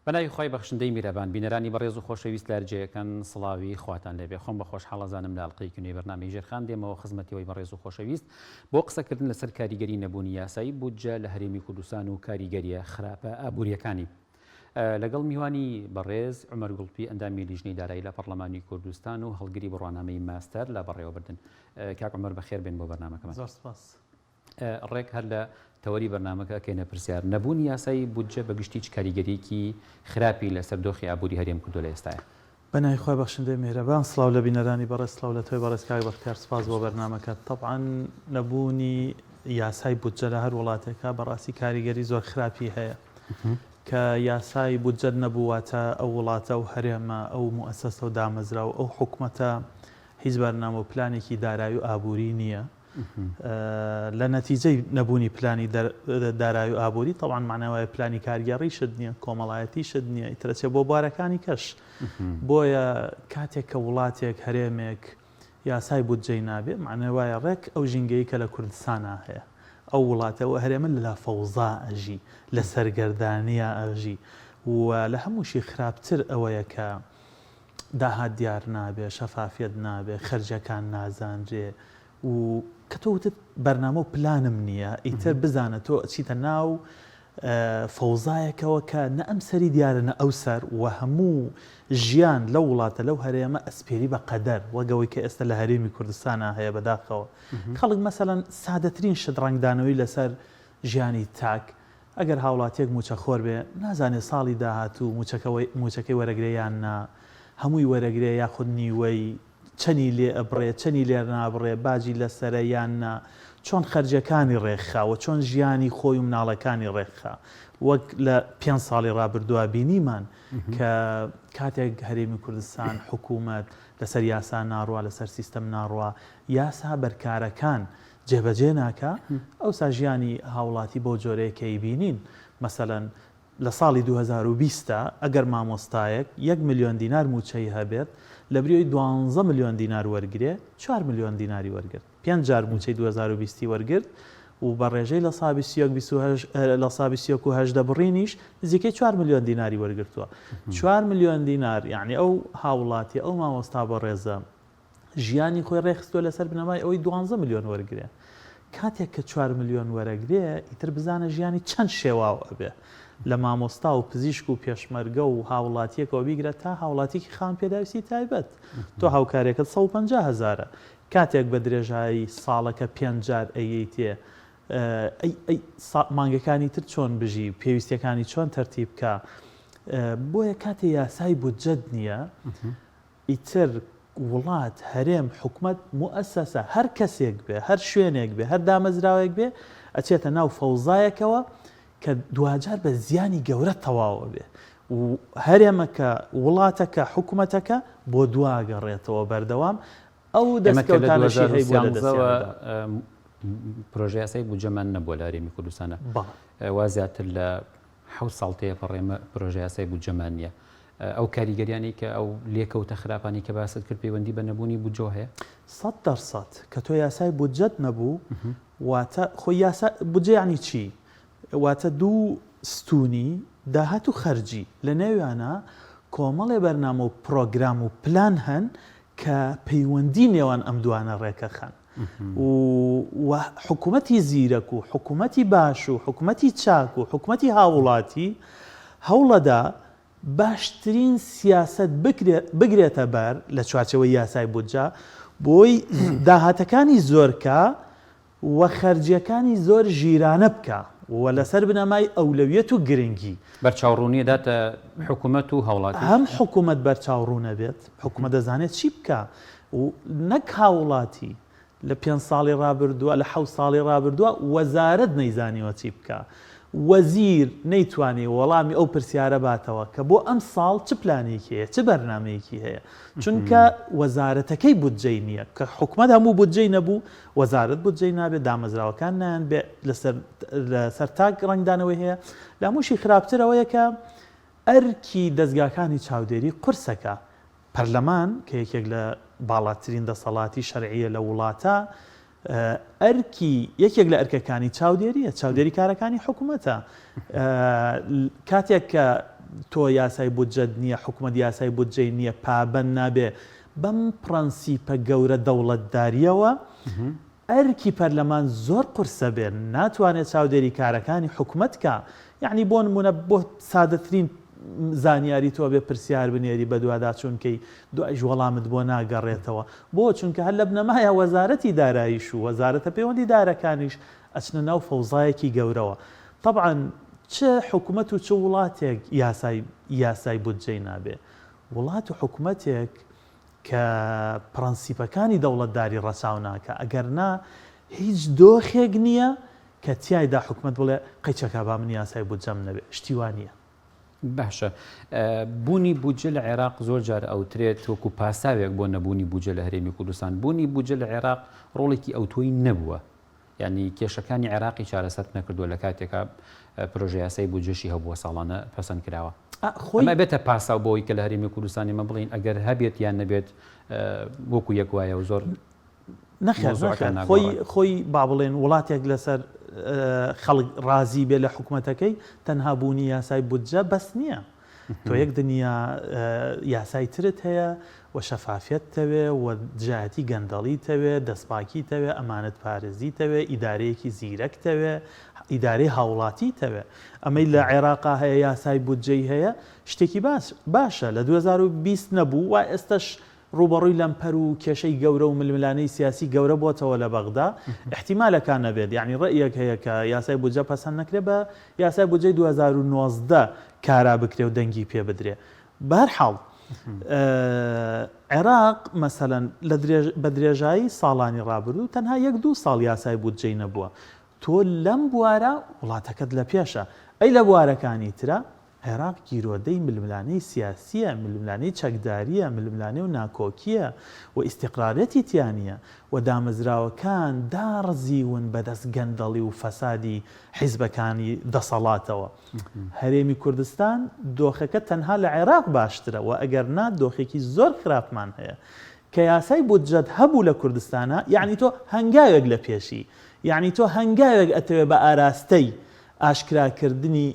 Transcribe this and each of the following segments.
بەناوی خوای بەخشندەی میرەبان بینەرانی بەڕێز و خۆشەویست لە هەرجێیەکەن سڵاوی خواتان لێبێ خۆم بە خۆشحاڵ ئەزانم لە ئەڵقەیەکی نوێی بەرنامەی ژێرخان دێمەوە خزمەتی ئەوەی بەڕێز و خۆشەویست بۆ قسەکردن لەسەر کاریگەری نەبوونی یاسای بودجە لە هەرێمی کوردستان و کاریگەریە خراپە ئابووریەکانی لەگەڵ میوانی بەڕێز عومەر گوڵپی ئەندامی لیژنەی دارایی لە پەڕلەمانی کوردستان و هەڵگری بڕوانامەی ماستەر لە بەڕێوەبردن. کاک عومەر بەخێر بێن بۆ بەرنامەکەمان. زۆر سپاس. ڕێک هەر لە تەوەری بەرنامەکە ئەکەینە پرسیار، نەبوونی یاسای بودجە بە گشتی چ کاریگەرییەکی خراپی لەسەر دۆخی ئابووری هەرێم کردووە لە ئێستایا؟ بەناوی خوای بەخشندەی میهرەبان سڵاو لە بینەرانی بەڕێز سڵاو لە تۆی بەڕێز کاک بەختیار سپاس بۆ بەرنامەکەت تەبعەن نەبوونی یاسای بودجە لە هەر وڵاتێکا بەڕاستی کاریگەری زۆر خراپی هەیە کە یاسای بودجەت نەبوو واتە ئەو وڵاتە ئەو هەرێمە ئەو موئەسەسە و دامەزراو ئەو حکومەتە هیچ بەرنامە و پلانێکی دارایی و ئابووری نییە لە نەتیجەی نەبوونی پلانی دارایی و ئابووری تەبعەن مەعنای وایە پلانی کارگێڕیشت نییە، کۆمەڵایەتیشت نییە، ئیتر ئەچێ بۆ بوارەکانی کەش. بۆیە کاتێک کە وڵاتێک، هەرێمێک یاسای بودجەی نابێ، مەعنای وایە ڕێک ئەو ژینگەی کە لە کوردستانا هەیە، ئەو وڵاتە، ئەو هەرێمە لە فەوزا ئەژی، لە سەرگەردانیا ئەژی و لە هەمووشی خراپتر ئەوەیە کە داهات دیار نابێ، شەفافیەت نابێ، خەرجیەکان نازانرێ و کە تۆ وتت بەرنامە و پلانم نییە، ئیتر بزانە تۆ ئەچیتە ناو فەوزایەکەوە کە نە ئەم سەری دیارە نە ئەو سەر و هەموو ژیان لەو وڵاتە لەو هەرێمە ئەسپێری بە قەدەر وەک ئەوەی کە ئێستا لە هەرێمی کوردستانا هەیە بەداخەوە خەڵک مەسەلەن سادەترین شت ڕەنگدانەوەی لەسەر ژیانی تاک ئەگەر هاوڵاتیەک موچەخۆر بێ نازانێ ساڵی داهاتوو موچەکەی وەرەگرێ یان نا، هەمووی وەرەگرێ یاخود نیوەی، چەنی لێ ئەبڕێ چەنی لێ نابڕێ، باجی لەسەرە یان نا، چۆن خەرجیەکانی ڕێکخا و چۆن ژیانی خۆی و مناڵەکانی ڕێکخا. وەک لە پێنج ساڵی ڕابردووا بینیمان کە کاتێک هەرێمی کوردستان، حکومەت لەسەر یاسا ناڕوا، لەسەر سیستەم ناڕوا، یاسا بەرکارەکان جێبەجێ ناکا، ئەوسا ژیانی هاوڵاتی بەو جۆرەیە کە ئەیبینین، مەسەلەن لە ساڵی 2020 دا ئەگەر مامۆستایەک یەک ملیۆن دینار مووچەی هەبێت، لەبری ئەوەی دوانزە ملیۆن دینار وەرگرێ، چوار ملیۆن دیناری وەرگرت. پێنج جار مووچەی 2020 ی وەرگرت و بە ڕێژەی لە سا 21 28 لە سا 21 و 18 بڕینیش نزیکەی چوار ملیۆن دیناری وەرگرتووە. چوار ملیۆن دینار یەعنی ئەو هاوڵاتیە، ئەو مامۆستا بەڕێزە ژیانی خۆی ڕێکخستووە لەسەر بنەمای ئەوەی دوانزە ملیۆن وەرگرێ کاتێک کە چوار ملیۆن وەرەگرێ ئیتر بزانە ژیانی چەند شێواو ئەبێ لە مامۆستا و پزیشک و پێشمەرگە و هاوڵاتیەکەوە بیگرە تا هاوڵاتیکی خاوەن پێداویستی تایبەت تۆ هاوکاریەکەت 150 هەزارە کاتێک بە درێژایی ساڵەکە پێنج جار ئەیەیتێ ئەی ئەی مانگەکانی تر چۆن بژی پێویستیەکانی چۆن تەرتیب بکا بۆیە کاتێ یاسای بودجەت نییە ئیتر وڵات، هەرێم، حکومەت، موئەسەسە، هەر کەسێک بێ، هەر شوێنێک بێ، هەر دامەزراوەیەک بێ، ئەچێتە ناو فەوزایەکەوە کە دواجار بە زیانی گەورە تەواو ئەبێ و هەرێمەکە، وڵاتەکە، حکومەتەکە بۆ دوا ئەگەڕێتەوە بەردەوام ئەو ئێمە کە لە دەستکەوتانەشی هەیبووە لە 2013 وە دەستیان ئەدا. پرۆژەیاسای بودجەمان نەبووە لە هەرێمی کوردستانا، بەڵێ. وا زیاتر لە حەوت ساڵ تێپەڕێ ئێمە پرۆژەیاسای بودجەمان نییە. ئەو کاریگەریانەی کە ئەو لێکەوتە خراپانەی کە باست کرد پەیوەندی بە نەبوونی بودجەوە هەیە؟ 100% کە تۆ یاسای بودجەت نەبوو واتە خۆی یاسا بودجە یانی چی؟ واتە دوو ستوونی داهات و خەرجی لە نێویانە کۆمەڵێ بەرنامە و پرۆگرام و پلان هەن کە پەیوەندی نێوان ئەم دوانە ڕێکەخەن. و حکومەتی زیرەک و حکومەتی باش و حکومەتی چاک و حکومەتی هاووڵاتی هەوڵەدا باشترین سیاسەت بگرێتە بەر لە چوارچێوەی یاسای بودجە بۆی داهاتەکانی زۆرکا و خەرجیەکانی زۆر ژیرانە بکا و لەسەر بنەمای ئەولەویەت و گرنگی. بەرچاوڕوونی داتە حکومەت و هاوڵاتیش. هەم حکومەت بەرچاوڕوون ئەبێت، حکومەت دەزانێت چی بکا و نەک هاوڵاتی، لە پێنج ساڵی ڕابردووە، لە حەوت ساڵی ڕابردووە وەزارەت نەیزانیوە چی بکا، وەزیر نەیتوانی وەڵامی ئەو پرسیارە باتەوە کە بۆ ئەمساڵ چ پلانێکی هەیە، چ بەرنامەیەکی هەیە، چونکە وەزارەتەکەی بودجەی نییە، کە حکومەت هەموو بودجەی نەبوو، وەزارەت بودجەی نابێت، دامەزراوەکان نایان بێ، لەسەر لەسەر تاک ڕەنگدانەوەی هەیە، لە هەمووشی خراپتر ئەوەیە کە ئەرکی دەزگاکانی چاودێری قورسەکە، پەرلەمان کە یەکێک لە باڵاترین دەسەڵاتی شەرعییە لە وڵاتە، ئەرکی یەکێک لە ئەرکەکانی چاودێرییە، چاودێری کارەکانی حکومەتە. کاتێک کە. تۆ یاسای بودجەت نییە، حکومەت یاسای بودجەی نییە، پابەند نابێ بەم پڕەنسیپە گەورە دەوڵەتدارییەوە، ئەرکی پەرلەمان زۆر قورسە بێ، ناتوانێ چاودێری کارەکانی حکومەت کا، یەعنی بۆ نموونە بۆ سادەترین زانیاری تۆ ئەبێ پرسیار بنێری بەدواداچوون کەی دوایش وەڵامت بۆ ناگەڕێتەوە، بۆ؟ چونکە هەر لە بنەمایا وەزارەتی داراییش و وەزارەتە پەیوەندیدارەکانیش ئەچنە ناو فەوزایەکی گەورەوە. تەبعەن چ حکومەت و چ وڵاتێک یاسای یاسای بودجەی نابێ. وڵات و حکومەتێک کە پڕەنسیپەکانی دەوڵەتداری ڕەچاو ناکا، ئەگەر نا هیچ دۆخێک نییە کە تیایدا حکومەت بڵێ قەیچەکا با من یاسای بودجەم نەبێ، شتی وا نییە. باشە بوونی بودجە لە عێراق زۆر جار ئەوترێت وەکو پاساوێک بۆ نەبوونی بودجە لە هەرێمی کوردستان، بوونی بودجە لە عێراق ڕۆڵێکی ئەوتۆی نەبووە، یانی کێشەکانی عێراقی چارەسەر نەکردووە لە کاتێکا پرۆژەیاسای بودجەشی هەبووە ساڵانە پەسەند کراوە. خۆی ئەمە بێتە پاساو بۆ ئەوەی کە لە هەرێمی کوردستان ئێمە بڵێین ئەگەر هەبێت یان نەبێت وەکو یەک وایە و زۆر نەخێر مەوزوعەکان نەخێر خۆی ناگۆڕن. خۆی با بڵێن وڵاتێک لەسەر خەڵک ڕازی بێ لە حکومەتەکەی تەنها بوونی یاسای بودجە بەس نییە. تۆ یەک دنیا یاسای ترت هەیە و شەفافیەت تەوێ و دژایەتی گەندەڵی تەوێ، دەستپاکی تەوێ، ئەمانەت پارێزی تەوێ، ئیدارەیەکی زیرەک تەوێ، ئیدارەی هاوڵاتی تەوێ. ئەمەی لە عێراقا هەیە یاسای بودجەی هەیە شتێکی باش باشە لە 2020 نەبوو وا ئێستەش ڕووبەڕووی لەمپەر و کێشەی گەورە و ململانێی سیاسی گەورە بۆتەوە لە بەغدا، ئیحتیمالە کا نەبێت، یەعنی ڕەئیەک هەیە کە یاسای بودجە پەسەند نەکرێ بە یاسای بودجەی 2019 کارا بکرێ و دەنگی پێ بدرێ. بەهەرحاڵ عێراق مەسەلەن لە درێژ بە درێژایی ساڵانی ڕابردوو تەنها یەک دوو ساڵ یاسای بودجەی نەبووە. تۆ لەم بوارە وڵاتەکەت لە پێشە، ئەی لە بوارەکانی ترا؟ عێراق گیرۆدەی ململانێی سیاسییە، ململانێی چەکدارییە، ململانێ و ناکۆکییە و ئیستیقرارێتی تیا نییە و دامەزراوەکان داڕزیون بەدەست گەندەڵی و فەسادی حیزبەکانی دەسەڵاتەوە. هەرێمی کوردستان دۆخەکە تەنها لە عێراق باشترە و ئەگەر نا دۆخێکی زۆر خراپمان هەیە. کە یاسای بودجەت هەبوو لە کوردستانا یەعنی تۆ هەنگاوێک لە پێشی، یەعنی تۆ هەنگاوێک ئەتەوێ بە ئاراستەی ئاشکراکردنی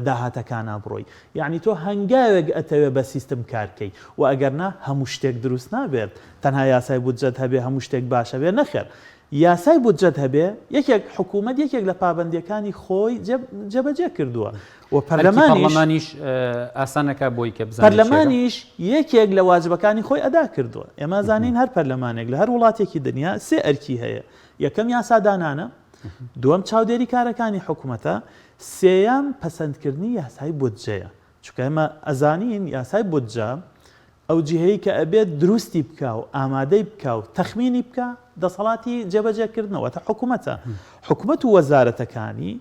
داهاتەکانا بڕۆی یەعنی تۆ هەنگاوێک ئەتەوێ بە سیستم کارکەی و ئەگەر نا هەموو شتێک دروست نابێت تەنها یاسای بودجەت هەبێ هەموو شتێک باش ئەبێ نەخێر یاسای بودجەت هەبێ یەکێک حکوومەت یەکێک لە پابەندیەکانی خۆی جێبەجێ کردووە و پەرلەمانیش پەرلەمانیش ئاسانەکە بۆی کە بزانێت پەرلەمانیش یەکێک لە واجبەکانی خۆی ئەدا کردووە ئێمە زانین هەر پەرلەمانێک لە هەر وڵاتێکی دنیا سێ ئەرکی هەیە یەکەم یاسادانانە دووەم چاودێری کارەکانی حکومەتە، سێیەم پەسەندکردنی یاسای بودجەیە، چونکە ئێمە ئەزانین یاسای بودجە ئەو جیهەی کە ئەبێت دروستی بکا و ئامادەی بکا و تەخمینی بکا دەسەڵاتی جێبەجێکردنە واتە حکومەتە، حکومەت و وەزارەتەکانی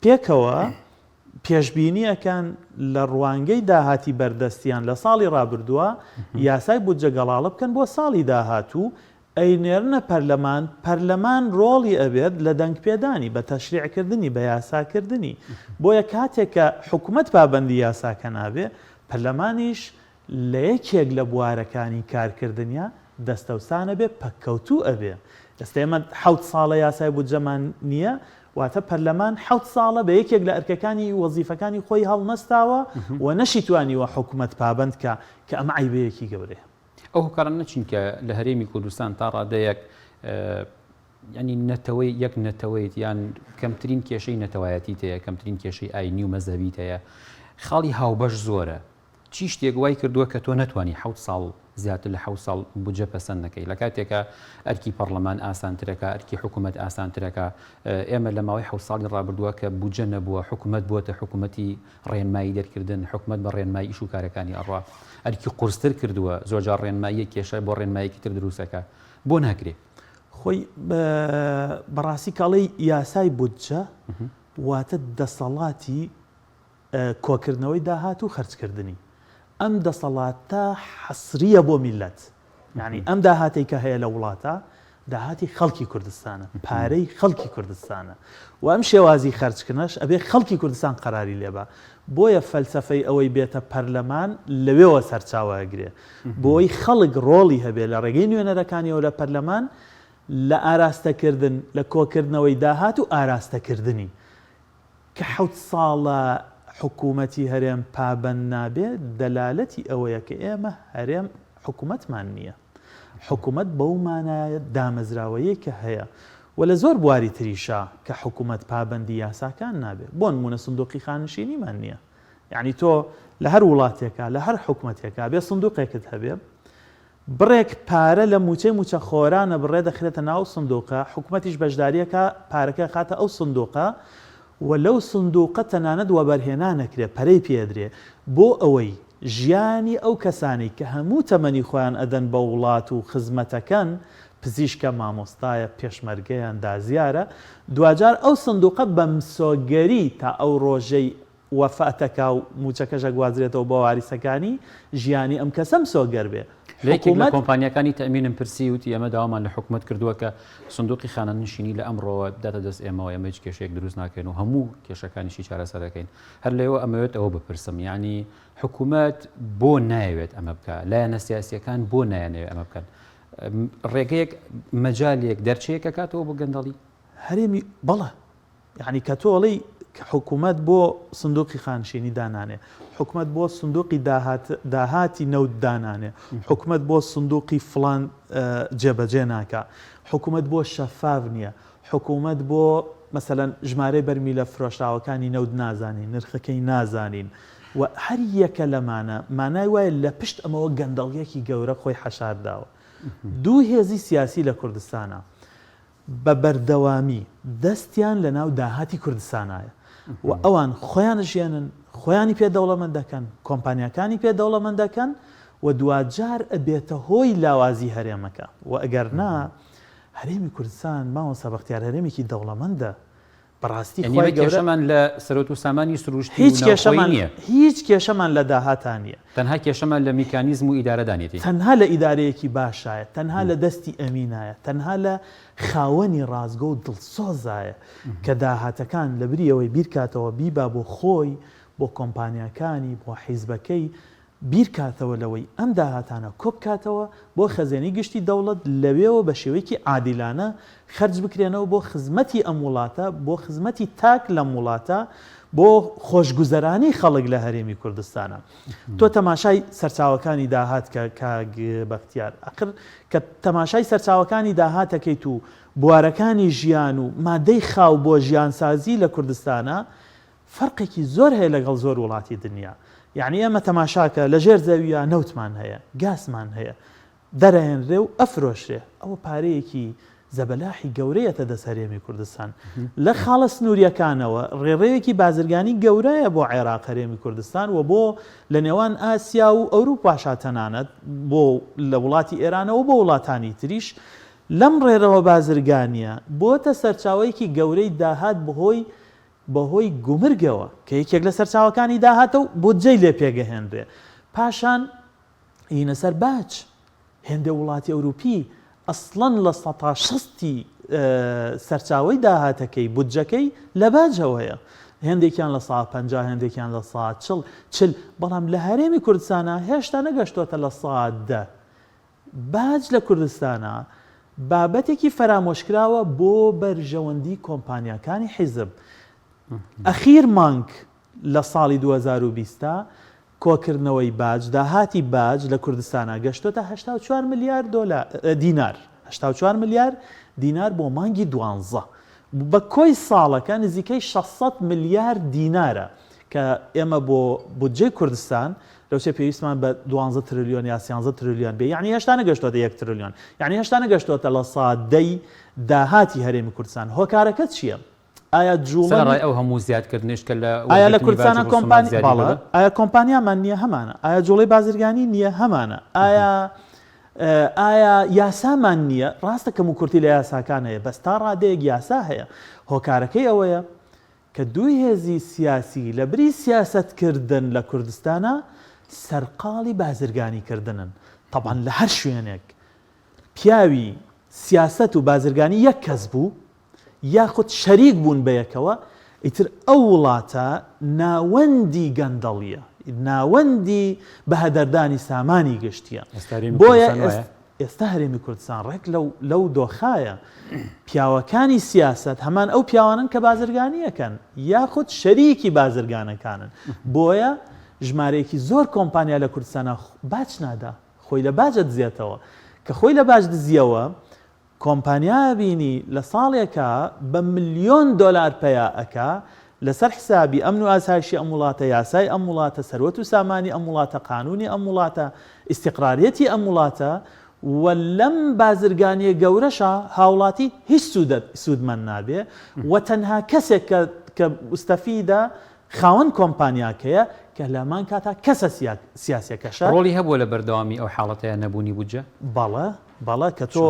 پێکەوە پێشبینی ئەکەن لە ڕوانگەی داهاتی بەردەستیان لە ساڵی ڕابردووە یاسای بودجە گەڵاڵە بکەن بۆ ساڵی داهاتوو ئەینێرنە پەرلەمان، پەرلەمان ڕۆڵی ئەبێت لە دەنگپێدانی، بە تەشریعکردنی، بە یاساکردنی. بۆیە کاتێک کە حکومەت پابەندی یاساکە نابێ، پەرلەمانیش لە یەکێک لە بوارەکانی کارکردنیا دەستەوسان ئەبێ، پەککەوتوو ئەبێ. ئێستا ئێمە حەوت ساڵە یاسای بودجەمان نییە، واتە پەرلەمان حەوت ساڵە بە یەکێک لە ئەرکەکانی وەزیفەکانی خۆی هەڵنەستاوە و نەشیتوانیوە حکومەت پابەند کا، کە ئەمە عەیبەیەکی گەورەیە. ئەو هۆکارانە چین کە لە هەرێمی کوردستان تا ڕادەیەک ینی نەتەوەی یەک نەتەوەیت یان کەمترین کێشەی نەتەوایەتی هەیە کەمترین کێشەی ئاینی و مەزەبیت هەیە خاڵی هاوبەش زۆرە چی شتێک وای کردووە کە تۆ نەتوانی حەوت ساڵ زیاتر لە حەوت ساڵ بودجە پەسەند نەکەی لە کاتێکە ئەرکی پەرلەمان ئاسانترەکە ئەرکی حکوومەت ئاسانترەکە ئێمە لە ماوەی حەوت ساڵی ڕابردووە کە بودجە نەبووە حکوومەت بووەتە حکوومەتی ڕێنمایی دەرکردن، حکومەت بە ڕێنمایی ئیش و کارەکانی ئەڕوا، ئەرکی قورستر کردووە، زۆرجار ڕێنماییەک کێشە بۆ ڕێنماییەکی تر دروست ئەکا. بۆ ناکرێ؟ خۆی بەڕاستی کە ئەڵێی یاسای بودجە واتە دەسەڵاتی کۆکردنەوەی داهات و خەرجکردنی. ئەم دەسەڵاتە حەسرییە بۆ میللەت. یانی ئەم داهاتەی کە هەیە لە وڵاتە داهاتی خەڵکی کوردستانە، پارەی خەڵکی کوردستانە و ئەم شێوازی خەرجکردنەش ئەبێ خەڵکی کوردستان قەراری لێ با. بۆیە فەلسەفەی ئەوەی بێتە پەرلەمان لەوێوە سەرچاوە ئەگرێ. بۆی خەڵک ڕۆڵی هەبێ لە ڕێگەی نوێنەرەکانیەوە لە پەرلەمان لە ئاراستەکردن، لە کۆکردنەوەی داهات و ئاراستەکردنی. کە حەوت ساڵە. حکوومەتی هەرێم پابەند نابێ دەلالەتی ئەوەیە کە ئێمە هەرێم حکوومەتمان نییە. حکوومەت بەو مانایە دامەزراوەیەی کە هەیە و لە زۆر بواری تریشا کە حکوومەت پابەندی یاساکان نابێ. بۆ نموونە سندووقی خانەنشینیمان نییە. یانی تۆ لە هەر وڵاتێکا، لە هەر حکومەتێکا بێ سندوقێکت هەبێ، بڕێک پارە لە مووچەی مووچەخۆرانە بڕێ دەخرێتە ناو ئەو سندوقە، حکومەتیش بەشدارییەکا پارەکە ئەخاتە ئەو سندوقە و لەو سندوقە تەنانەت وەبەرهێنان ئەکرێ، پەرەی پێ ئەدرێ بۆ ئەوەی ژیانی ئەو کەسانەی کە هەموو تەمەنی خۆیان ئەدەن بە وڵات و خزمەتەکەن، پزیشکە، مامۆستایە، پێشمەرگەیە، ئەندازیارە، دواجار ئەو سندوقە بە مسۆگەری تا ئەو ڕۆژەی وەفاتەکا و موچەکەش ئەگوازرێتەوە بۆ واریسەکانی، ژیانی ئەم کەسە مسۆگەر بێ. لە یەکێک لە حکومەت. کۆمپانیاکانی تەئمینم پرسی وتی ئێمە داوامان لە حکومەت کردووە کە سندوقی خانەنشینی لە ئەمڕۆوە بداتە دەست ئێمەوە ئێمە هیچ کێشەیەک دروست ناکەین و هەموو کێشەکانیشی چارەسەر دەکەین. هەر لێوە ئەمەوێت ئەوە بپرسم یانی حکومەت بۆ نایەوێت ئەمە بکا؟ لایەنە سیاسییەکان بۆ نایانەوێت ئەمە بکەن؟ ڕێگەیەک مەجالێک دەرچەیەک ئەکاتەوە بۆ گەندەڵی؟ هەرێمی بەڵێ یەعنی کە تۆ ئەڵێی حکومەت بۆ سندوقی خانشینی دانانێ، حکومەت بۆ سندوقی داهات داهاتی نەوت دانانێ، حکومەت بۆ سندوقی فڵان جێبەجێ ناکا، حکومەت بۆ شەفاف نییە، حکومەت بۆ مەسەلەن ژمارەی بەرمیلە فرۆشراوەکانی نەوت نازانین، نرخەکەی نازانین و هەر یەکە لەمانە مانای وایە لە پشت ئەمەوە گەندەڵییەکی گەورە خۆی حەشار داوە. دوو هێزی سیاسی لە کوردستانا بە بەردەوامی دەستیان لە ناو داهاتی کوردستانایە و ئەوان خۆیان ئەژیێنن، خۆیانی پێ دەوڵەمەند دەکەن، کۆمپانیاکانی پێ دەوڵەمەند دەکەن و دواجار ئەبێتە هۆی لاوازی هەرێمەکە و ئەگەر نا هەرێمی کوردستان مامۆستا بەختیار هەرێمێکی دەوڵەمەندە بەڕاستی یانی ئێمە خوای گەورە کێشەمان لە سەرۆت و سامانی سروشتی و هیچ ناوخۆیی کێشەمان نییە. هیچ کێشەمان لە داهاتا نییە. تەنها کێشەمان لە میکانیزم و ئیدارەدانیەتی. تەنها لە ئیدارەیەکی باشایە، تەنها لە دەستی ئەمینایە، تەنها لە خاوەنی ڕاستگۆ و دڵسۆزایە کە داهاتەکان لەبری ئەوەی بیرکاتەوە بیبا بۆ خۆی، بۆ کۆمپانیاکانی، بۆ حیزبەکەی، بیرکاتەوە لەوەی ئەم داهاتانە کۆبکاتەوە بۆ خەزێنەی گشتی دەوڵەت، لەوێوە بە شێوەیەکی عادیلانە خەرج بکرێنەوە بۆ خزمەتی ئەم وڵاتە، بۆ خزمەتی تاک لەم وڵاتە، بۆ خۆشگوزەرانی خەڵک لە هەرێمی کوردستانە. تۆ تەماشای سەرچاوەکانی داهات کە کاک بەختیار، ئەخر کە تەماشای سەرچاوەکانی داهات ئەکەیت و بوارەکانی ژیان و مادەی خاو بۆ ژیانسازی لە کوردستانە، فەرقێکی زۆر هەیە لەگەڵ زۆر وڵاتی دنیا یەعنی ئێمە تەماشاکە لە ژێر زەوییا نەوتمان هەیە گازمان هەیە دەرەهێنرێ و ئەفرۆشرێ ئەوە پارەیەکی زەبەلاحی گەورەیەتە دەست هەرێمی کوردستان لە خاڵە سنووریەکانەوە ڕێڕەوێکی بازرگانی گەورەیە بۆ عێراق هەرێمی کوردستان و بۆ لە نێوان ئاسیا و ئەوروپاشا تەنانەت بۆ لە وڵاتی ئێرانەوە بۆ وڵاتانی تریش لەم ڕێرەوە بازرگانیە بۆتە سەرچاوەیەکی گەورەی داهات بەهۆی بەهۆی گومرگەوە کە یەکێک لە سەرچاوەکانی داهاتە و بودجەی لێ پێگەهێنرێ. پاشان یینە سەر باج. هێندێ وڵاتی ئەوروپی ئەسڵەن لە سەتا شەستی سەرچاوەی داهاتەکەی، بودجەکەی لە باجەوەیە. هێندێکیان لە سا 50 هێندێکیان لە سا چڵ، چل، بەڵام لە هەرێمی کوردستانا هێشتا نەگەشتۆتە لە سا دە. باج لە کوردستانا بابەتێکی فەرامۆشکراوە بۆ بەرژەوەندی کۆمپانیاکانی حیزب. ئەخیر مانگ لە ساڵی 2020 تا کۆکردنەوەی باج، داهاتی باج لە کوردستانا گەشتۆتە 84 ملیار دۆلار دینار، 84 ملیار دینار بۆ مانگی دوانزە. بە کۆی ساڵەکە نزیکەی 600 ملیار دینارە کە ئێمە بۆ بودجەی کوردستان لەوچێ پێویستمان بە دوانزە ترلیۆن یا سیانزە ترلیۆن بێ یەعنی هێشتا نەگەشتۆتە یەک ترلیۆن یەعنی هێشتا نەگەشتۆتە لە سا دەی داهاتی هەرێمی کوردستان هۆکارەکە چییە؟ ئایا جوڵە سەرەڕای ئەو هەموو زیادکردنەیش کە لە ئایا لە وەرگرتنی باج و کوردستانا ڕسومات کۆمپانی زیادی بەڵێ کردووە؟ ئایا کۆمپانیامان نییە هەمانە ئایا جوڵەی بازرگانی نییە هەمانە ئایا ئایا یاسامان نییە ڕاستە کەموکورتی لە یاساکان هەیە بەس تا ڕادەیەک یاسا هەیە هۆکارەکەی ئەوەیە کە دوو هێزی سیاسی لە بری سیاسەت کردن لە کوردستانا سەرقاڵی بازرگانی کردنن، تەبعەن لە هەر شوێنێک پیاوی سیاسەت و بازرگانی یەک کەس بوو یاخود شەریک بوون بەیەکەوە ئیتر ئەو وڵاتە ناوەندی گەندەڵیە، ناوەندی بەهەدەردانی سامانی گشتیە. ئێستا هەرێمی بۆیە کوردستان وایە؟ ئێستا هەرێمی کوردستان ڕێک لەو لەو دۆخایە. پیاوەکانی سیاسەت هەمان ئەو پیاوانەن کە بازرگانی ئەکەن یاخود شەریکی بازرگانەکانن. بۆیە ژمارەیەکی زۆر کۆمپانیا لە کوردستانا باج نادا، خۆی لە باج ئەدزێتەوە. کە خۆی لە باج دزیەوە کۆمپانیا ئەبینی لە ساڵێکا بە ملیۆن دۆلار پەیا ئەکا لەسەر حسابی ئەمن و ئاسایشی ئەم وڵاتە، یاسای ئەم وڵاتە، سەروەت و سامانی ئەم وڵاتە، قانونی ئەم وڵاتە، ئیستیقراریەتی ئەم وڵاتە و لەم بازرگانیە گەورەشا هاوڵاتی هیچ سوودە سوودمەند نابێ و تەنها کەسێک کە کە مستەفیدە خاوەن کۆمپانیاکەیە کە لەهەمان کاتا کەسە سیاسیەکەشە. ڕۆڵی هەبووە لە بەردەوامی ئەو حاڵەتەیا نەبوونی بودجە؟ بەڵێ بەڵێ کە تۆ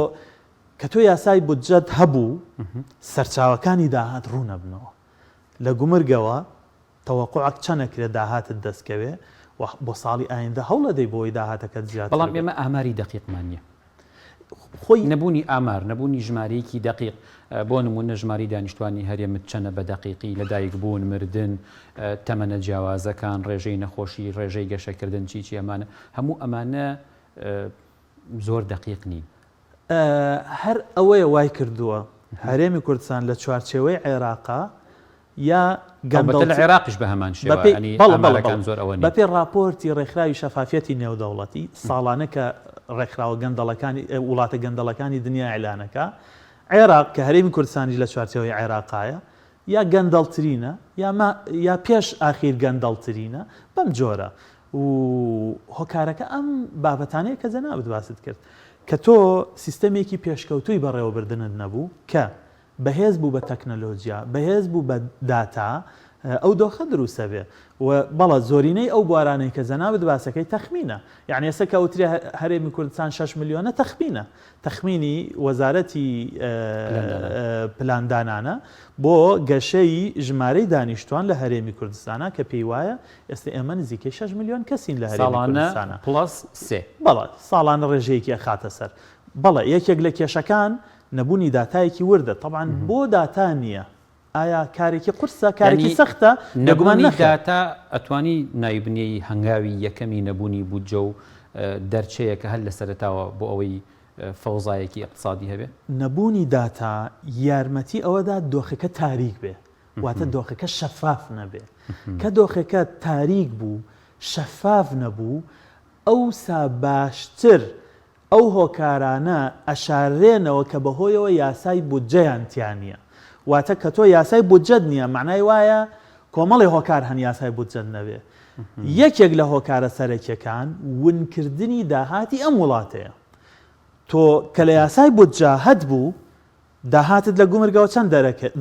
کە تۆ یاسای بودجەت هەبوو سەرچاوەکانی داهات ڕوون ئەبنەوە لە گومرگەوە تەوەقوعەک چەند ئەکرێ داهاتت دەست کەوێ و بۆ ساڵی ئایندە هەوڵ ئەدەی بۆی داهاتەکەت زیاتر بەڵام بێ. ئێمە ئاماری دەقیقمان نییە. خۆی. نەبوونی ئامار، نەبوونی ژمارەیەکی دەقیق، بۆ نموونە ژمارەی دانیشتوانی هەرێمت چەنە بە دەقیقی، لەدایکبوون، مردن، تەمەنە جیاوازەکان، ڕێژەی نەخۆشی، ڕێژەی گەشەکردن، چی چی ئەمانە، هەموو ئەمانە زۆر دەقیق نین. هەر ئەوەیە وای کردووە هەرێمی کوردستان لە چوارچێوەی عێراقا یا گەندەڵتر. ئەڵبەتە لە عێراقیش بە هەمان شێوە، یانی ئامارەکان زۆر ئەوە نین. بەپێی ڕاپۆرتی ڕێکخراوی شەفافیەتی نێودەوڵەتی، ساڵانە کە ڕێکخراوە گەندەڵەکانی وڵاتە گەندەڵەکانی دنیا ئیعلانەکا، عێراق کە هەرێمی کوردستانیش لە چوارچێوەی عێراقایە، یا گەندەڵترینە یا ما یا پێش ئاخیر گەندەڵترینە، بەم جۆرە. و هۆکارەکە ئەم بابەتانەیە کە جەنابت باست کرد. کە تۆ سیستەمێکی پێشکەوتووی بەڕێوەبردنت نەبوو کە بەهێز بوو بە تەکنەلۆجیا، بەهێز بوو بە داتا، ئەو دۆخە دروست ئەبێ. و بەڵێ زۆرینەی ئەو بوارانەی کە جەنابت باسەکەی تەخمینە. یەعنی ئێستا کە ئەوترێ هەرێمی کوردستان شەش ملیۆنە تەخمینە. تەخمینی وەزارەتی پلاندانانە بۆ گەشەی ژمارەی دانیشتوان لە هەرێمی کوردستانا کە پێی وایە ئێستا ئێمە نزیکەی شەش ملیۆن کەسین لە هەرێمی ساڵانە کوردستانا. plus سێ. بەڵێ ساڵانە ڕێژەیەکی ئەخاتە سەر. بەڵێ یەکێک لە کێشەکان نەبوونی داتایەکی وردە تەبعەن بۆ داتا نییە ئایا کارێکی قورسە کارێکی یانی سەختە بێگومان نەبوونی نەخێر. داتا ئەتوانی ناوی بنێی هەنگاوی یەکەمی نەبوونی بودجە و دەرچەیە کە هەر لە سەرەتاوە بۆ ئەوەی فەوزایەکی ئیقتسادی هەبێ؟ نەبوونی داتا یارمەتی ئەوە دات دۆخەکە تاریک بێ واتە دۆخەکە شەفاف نەبێ کە دۆخەکە تاریک بوو شەفاف نەبوو ئەوسا باشتر ئەو هۆکارانە ئەشاررێنەوە کە بەهۆیەوە یاسای بودجەیان تیا نییە. واتە کە تۆ یاسای بودجەت نییە مەعنای وایە کۆمەڵێ هۆکار هەن یاسای بودجەت نەبێ. یەکێک لە هۆکارە سەرەکیەکان ونکردنی داهاتی ئەم وڵاتەیە. تۆ کە لە یاسای بودجە هەتبوو داهاتت لە گومرگەوە چەند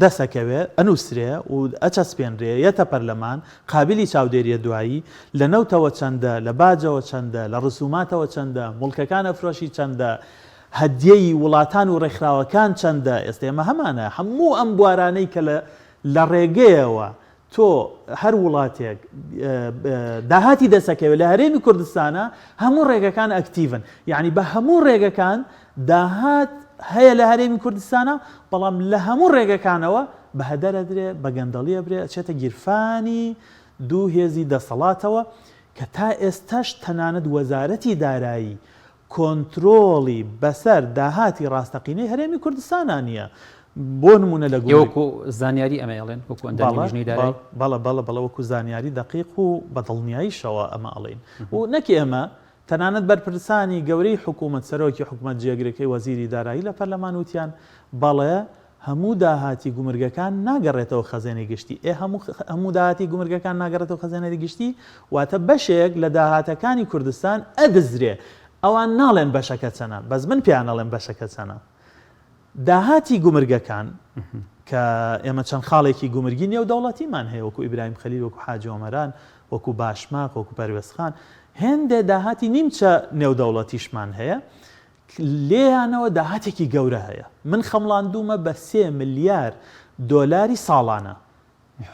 دەسەکەوێ، ئەنووسرێ و ئەچەسپێنرێ، یەتە پەرلەمان، قابیلی چاودێریە دوایی، لە نەوتەوە چەندە، لە باجەوە چەندە، لە ڕسوماتەوە چەندە، موڵکەکان ئەفرۆشی چەندە، هەدیەی وڵاتان و ڕێکخراوەکان چەندە، ئێستە ئێمە هەمانە، هەموو ئەم بوارانەی کە لە لە ڕێگەیەوە تۆ هەر وڵاتێک داهاتی دەسەکەوێت لە هەرێمی کوردستانە هەموو ڕێگەکان ئەکتیڤن یعنی بە هەموو ڕێگەکان داهات هەیە لە هەرێمی کوردستانە بەڵام لە هەموو ڕێگەکانەوە بە هەدەر ئەدرێ بە گەندەڵی ئەبرێ ئەچێتە گیرفانی دوو هێزی دەسەڵاتەوە کە تا ئێستاش تەنانەت وەزارەتی دارایی کۆنترۆڵی بەسەر داهاتی ڕاستەقینەی هەرێمی کوردستانا نییە. بۆ نموونە لە گومرگ. وەکو زانیاری ئەمە ئەڵێن؟ وەکو ئەندامی بەڵێ، لیژنەی دارایی؟ بەڵێ، بەڵێ، بەڵێ، وەکو زانیاری دەقیق و بە دڵنیاییشەوە ئەمە ئەڵێین. و نەک ئێمە، تەنانەت بەرپرسانی گەورەی حکوومەت، سەرۆکی حکومەت، جێگرەکەی، وەزیری دارایی لە پەرلەمان وتیان، بەڵێ، هەموو داهاتی گومرگەکان ناگەڕێتەوە خەزێنەی گشتی، ئێ هەموو هەموو داهاتی گومرگەکان ناگەڕێتەوە خەزێنەی گشتی واتە بەشێک لە داهاتەکانی کوردستان ئەدزرێ، ئەوان ناڵێن بەشەکە چەنە بەس من پێیان ئەڵێم بەشەکە چەنە. داهاتی گومرگەکان کە ئێمە چەند خاڵێکی گومرگی نێودەوڵەتیمان هەیە وەکو ئیبراهیم خەلیل وەکو حاجی ئۆمەران وەکو باشماخ وەکو پەروێزخان هێندێ داهاتی نیمچە نێودەوڵەتیشمان هەیە لێیانەوە داهاتێکی گەورە هەیە. من خەمڵاندوومە بە سێ ملیار دۆلاری ساڵانە.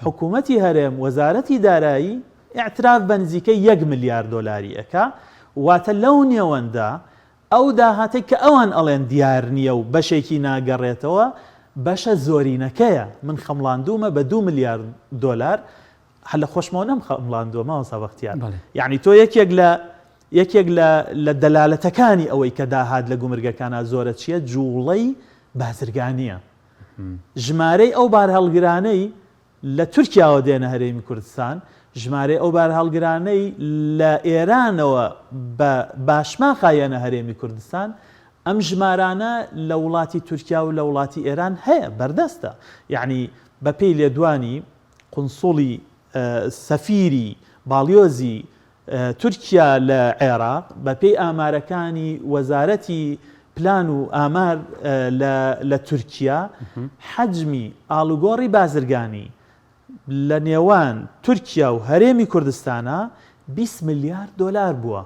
حکوومەتی هەرێم، وەزارەتی دارایی ئیعتراف بە نزیکەی یەک ملیار دۆلاری ئەکا، واتە لەو نێوەندە ئەو داهاتەی کە ئەوان ئەڵێن دیار نییە و بەشێکی ناگەڕێتەوە، بەشە زۆرینەکەیە. من خەمڵاندوومە بە دوو ملیار دۆلار، هەر لە خۆشمەوە نەمخەمڵاندووە مامۆستا بەختیار. یەعنی تۆ یەکێک لە. یەکێک لە لە دەلالەتەکانی ئەوەی کە داهات لە گومرگەکانا زۆرە چییە؟ جووڵەی بازرگانییە. ژمارەی ئەو بارهەڵگرانەی لە تورکیاوە دێنە هەرێمی کوردستان، ژمارەی ئەو بارهەڵگرانەی لە ئێرانەوە بە باشماخا یەنە هەرێمی کوردستان، ئەم ژمارانە لە وڵاتی تورکیا و لە وڵاتی ئێران هەیە، بەردەستە. یەعنی بەپێی لێدوانی قونسوڵی سەفیری باڵیۆزی تورکیا لە عێراق، بەپێی ئامارەکانی وەزارەتی پلان و ئامار لە تورکیا، حەجمی ئاڵوگۆڕی بازرگانی لە نێوان تورکیا و هەرێمی کوردستانا 20 ملیار دۆلار بووە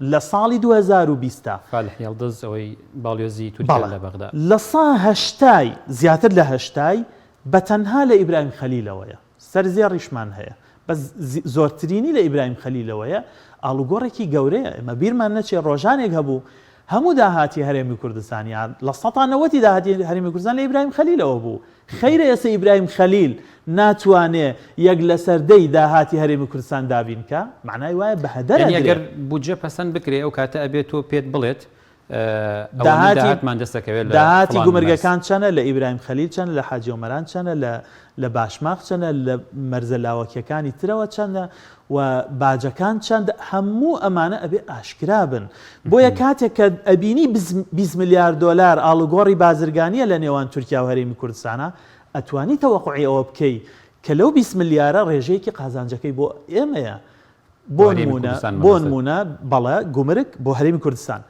لە ساڵی 2020 تا. فالح یڵدز ئەوەی باڵیۆزی تورکیا لە بەغدا. لە سا هەشتای زیاتر لە هەشتای بە تەنها لە ئیبراهیم خەلیلەوەیە. سەرزێڕیشمان هەیە بەس زۆرترینی لە ئیبراهیم خەلیلەوەیە، ئاڵوگۆڕێکی گەورەیە، ئێمە بیرمان نەچێ ڕۆژانێک هەبوو هەموو داهاتی هەرێمی کوردستان یا لە سەتا نەوەتی داهاتی هەرێمی کوردستان لە ئیبراهیم خەلیلەوە بوو، خەیرە ئێستا ئیبراهیم خەلیل ناتوانێ یەک لەسەر دەی داهاتی هەرێمی کوردستان دابین کا، مەعنای وایە بە هەدەر یانی ئەدرێ. ئەگەر بودجە پەسەند بکرێ ئەو کاتە ئەبێ تۆ پێت بڵێت ئەوەندە داهاتمان دەست دەکەوێت لە داهاتی فڵان مەرز. گومرگەکان چەنە، لە ئیبراهیم خەلیل چەنە، لە حاجی ئۆمەران چەنە، لە لە باشماخ چەنە، لە مەرزە لاوەکیەکانی ترەوە چەندە و باجەکان چەند، هەموو ئەمانە ئەبێ ئاشکرا بن. بۆیە کاتێک کە ئەبینی 20 ملیار دۆلار ئاڵوگۆڕی بازرگانیە لە نێوان تورکیا و هەرێمی کوردستانا، ئەتوانی تەوەقوعی ئەوە بکەی کە لەو 20 ملیارە ڕێژەیەکی قازانجەکەی بۆ ئێمەیە. بۆ نموونە بۆ نموونە بەڵێ گومرگ بۆ هەرێمی کوردستان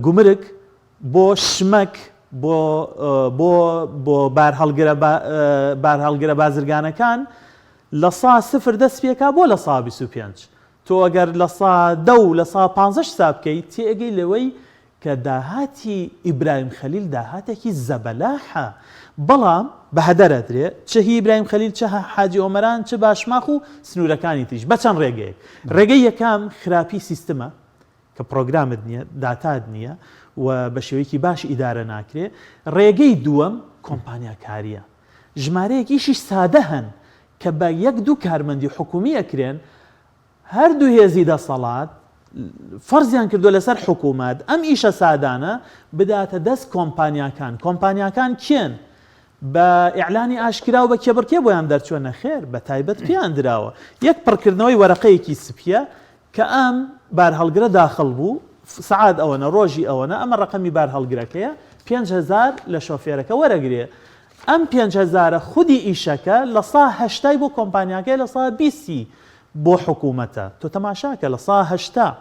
گومرگ بۆ شمەک بۆ بۆ بۆ بارهەڵگرە بارهەڵگرە بازرگانەکان لە سا سفر دەست پێکا بۆ لە سا 25 تۆ ئەگەر لە سا دە و لە سا پانزەش حساب بکەی تێئەگەی لەوەی کە داهاتی ئیبراهیم خەلیل داهاتێکی زەبەلاحە بەڵام بە هەدەر ئەدرێ چ هی ئیبراهیم خەلیل چ حاجی ئۆمەران چ باشماخ و سنوورەکانی تریش بە چەند ڕێگەیەک ڕێگەی یەکەم خراپی سیستمە کە پڕۆگرامت نییە داتات نییە و بە شێوەیەکی باش ئیدارە ناکرێ ڕێگەی دووەم کۆمپانیاکارییە ژمارەیەک ئیشی سادە هەن کە بە یەک دوو کارمەندی حکوومی ئەکرێن هەردوو هێزی دەسەڵات فەرزیان کردووە لەسەر حکوومەت ئەم ئیشە سادانە بداتە دەست کۆمپانیاکان، کۆمپانیاکان کێن؟ بە ئیعلانی ئاشکرا و بە کێبڕکێ بۆیان دەرچووە؟ نەخێر، بە تایبەت پێیان دراوە. یەک پڕکردنەوەی وەرەقەیەکی سپییە کە ئەم بارهەڵگرە داخڵ بوو، سەعات ئەوەنە، ڕۆژی ئەوەنە، ئەمە ڕەقەمی بارهەڵگرەکەیە، 5000 لە شۆفێرەکە وەرەگرێ. ئەم پێنج هەزارە خودی ئیشەکە لە سا هەشتای بۆ کۆمپانیاکەیە لە سا بیستی بۆ حکوومەتە تۆ تەماشاکە لە سا 80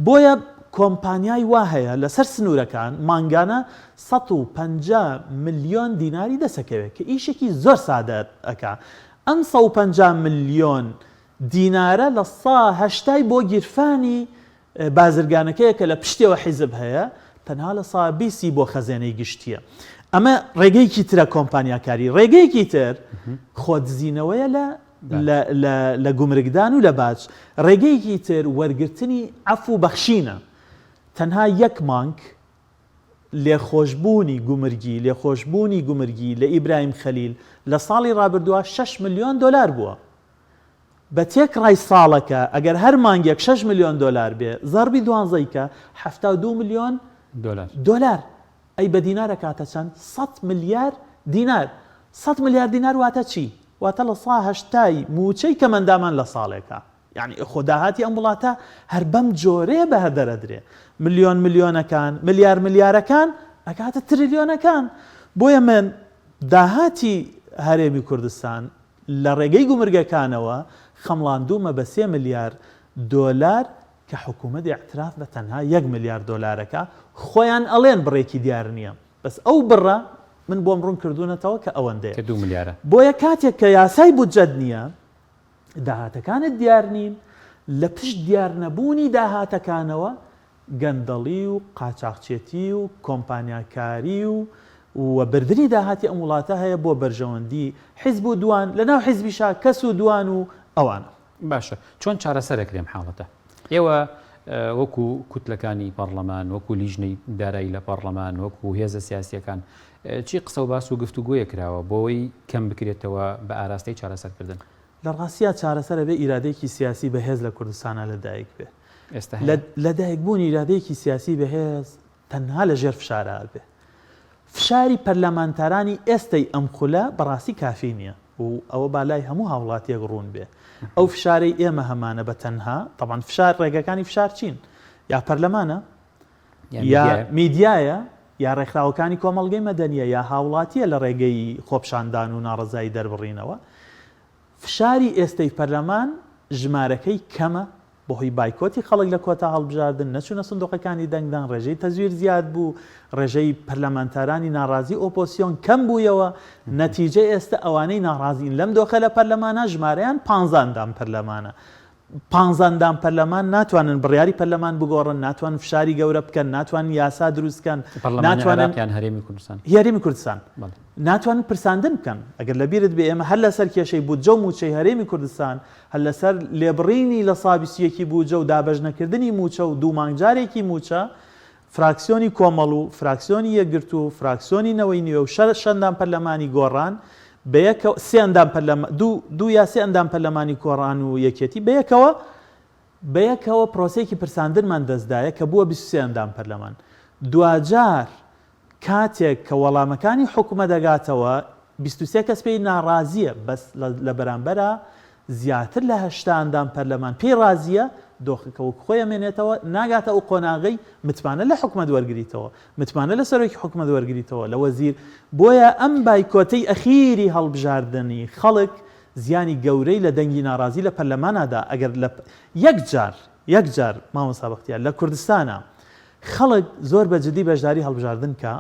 بۆیە کۆمپانیای وا هەیە لەسەر سنوورەکان مانگانە 150 ملیۆن دیناری دەسەکەوێت کە ئیشێکی زۆر سادە ئەکا ئەم 150 ملیۆن دینارە لە سا هەشتای بۆ گیرفانی بازرگانەکەیە کە لە پشتیەوە حیزب هەیە تەنها لە سا بیسی بۆ خەزێنەی گشتیە ئەمە ڕێگەیەکی ترە کۆمپانیاکاری ڕێگەیەکی تر خۆدزینەوەیە لە لە گومرگدان و لە باج ڕێگەیەکی تر وەرگرتنی عەفو و بەخشینە تەنها یەک مانگ لێخۆشبوونی گومرگی لێخۆشبوونی گومرگی لە ئیبراهیم خەلیل لە ساڵی ڕابردووە 6 ملیۆن دۆلار بووە بە تێکڕای ساڵەکە ئەگەر هەر مانگێک شەش ملیۆن دۆلار بێ زەڕبی دوانزەی کە 72 ملیۆن دۆلار ئەی بە دینار ئەکاتە چەند؟ سەد ملیار دینار سەد ملیار دینار واتە چی؟ واتە لە سا هەشتای مووچەی کەمەندامان لە ساڵێکا یانی خۆ داهاتی ئەم وڵاتە هەر بەم جۆرەیە بە هەدەر ئەدرێ ملیۆن ملیۆنەکان ملیار ملیارەکان ئەکاتە تریلیۆنەکان بۆیە من داهاتی هەرێمی کوردستان لە ڕێگەی گومرگەکانەوە خەمڵاندوومە بە سێ ملیار دۆلار کە حکوومەت ئیعتراف بە تەنها یەک ملیار دۆلارەکە، خۆیان ئەڵێن بڕێکی دیار نییە، بەس ئەو بڕە من بۆم ڕوون کردوونەتەوە کە ئەوەندەیە. کە دوو ملیارە. بۆیە کاتێک کە یاسای بودجەت نییە، داهاتەکانت دیار نین، لە پشت دیارنەبوونی داهاتەکانەوە گەندەڵی و قاچاخچێتی و کۆمپانیاکاری و و بردنی داهاتی ئەم وڵاتە هەیە بۆ بەرژەوەندی حیزب و دوان، لەناو حیزبیشا کەس و دوان و ئەوانە. باشە چۆن چارەسەر ئەکرێ ئەم حاڵەتە؟ ئێوە وەکو کوتلەکانی پەڕلەمان، وەکو لیژنەی دارایی لە پەڕلەمان، وەکو هێزە سیاسییەکان چی قسە و باس و گفتوگۆیەک کراوە بۆوەی کەم بکرێتەوە بە ئاراستەی چارەسەرکردن؟ لە ڕاستیا چارەسەر ئەبێ ئیرادەیەکی سیاسی بەهێز لە کوردستانا لە دایک بێ. ئێستا هەیە؟ لەدایکبوونی ئیرادەیەکی سیاسی بەهێز تەنها لە ژێر فشارا ئەبێ. فشاری پەرلەمانتارانی ئێستەی ئەم خولە بەڕاستی کافی نییە و ئەوە با لای هەموو هاوڵاتیەک ڕوون بێ. ئەو فشارەی ئێمە هەمانە بە تەنها، تەبعەن فشار ڕێگەکانی فشار چین؟ یا پەرلەمانە، یا میدیایە، یا ڕێکخراوەکانی کۆمەڵگەی مەدەنییە، یا هاوڵاتییە لە ڕێگەی خۆپشاندان و ناڕەزایی دەربڕینەوە. فشاری ئێستەی پەرلەمان ژمارەکەی کەمە، بەهۆی بایکۆتی خەڵک لە کۆتا هەڵبژاردن، نەچوونە سندوقەکانی دەنگدان، ڕێژەی تەزویر زیاد بوو، ڕێژەی پەرلەمانتارانی ناڕازی ئۆپۆسیۆن کەم بوویەوە، نەتیجە ئێستە ئەوانەی ناڕازین لەم دۆخە لە پەرلەمانا ژمارەیان پانزە ئەندام پەرلەمانە. پانزە ئەندام پەرلەمان ناتوانن بڕیاری پەرلەمان بگۆڕن، ناتوانن فشاری گەورە بکەن، ناتوانن یاسا دروست کەن، پەرلەمانی ناتوانن عێراق یان هەرێمی کوردستان؟ هی هەرێمی کوردستان. بەڵێ. ناتوانن پرساندن بکەن. ئەگەر لەبیرت بێ ئێمە هەر لەسەر کێشەی بودجە و مووچەی هەرێمی کوردستان، هەر لەسەر لێبڕینی لە سا 21 ی بودجە و دابەشنەکردنی مووچە و دوو مانگ جارێکی مووچە، فراکسیۆنی کۆمەڵ و فراکسیۆنی یەکگرتوو و فراکسیۆنی نەوەی نوێ و شەش ئەندام پەرلەمانی گۆڕان بەیەکەوە، سێ ئەندام پەرلەمان، دوو، دوو یا سێ ئەندام پەرلەمانی کۆڕان و یەکێتی بەیەکەوە، بەیەکەوە پرۆسەیەکی پرساندنمان دەستدایە کە بووە 23 ئەندام پەرلەمان. دواجار کاتێک کە وەڵامەکانی حکومەت دەگاتەوە 23 کەس پێی ناڕازییە، بەس لە بەرامبەرا زیاتر لە 80 ئەندام پەرلەمان پێی ڕازییە، دۆخەکە وەک خۆی ئەمێنێتەوە، ناگاتە ئەو قۆناغەی متمانە لە حکومەت وەرگریتەوە، متمانە لە سەرۆکی حکومەت وەرگریتەوە، لە وەزیر، بۆیە ئەم بایکۆتەی ئەخیری هەڵبژاردنی خەڵک زیانی گەورەی لە دەنگی ناڕازی لە پەرلەمانا دا، ئەگەر لە یەک جار یەک جار مامۆستا بەختیار لە کوردستانا خەڵک زۆر بە جدی بەشداری هەڵبژاردن کا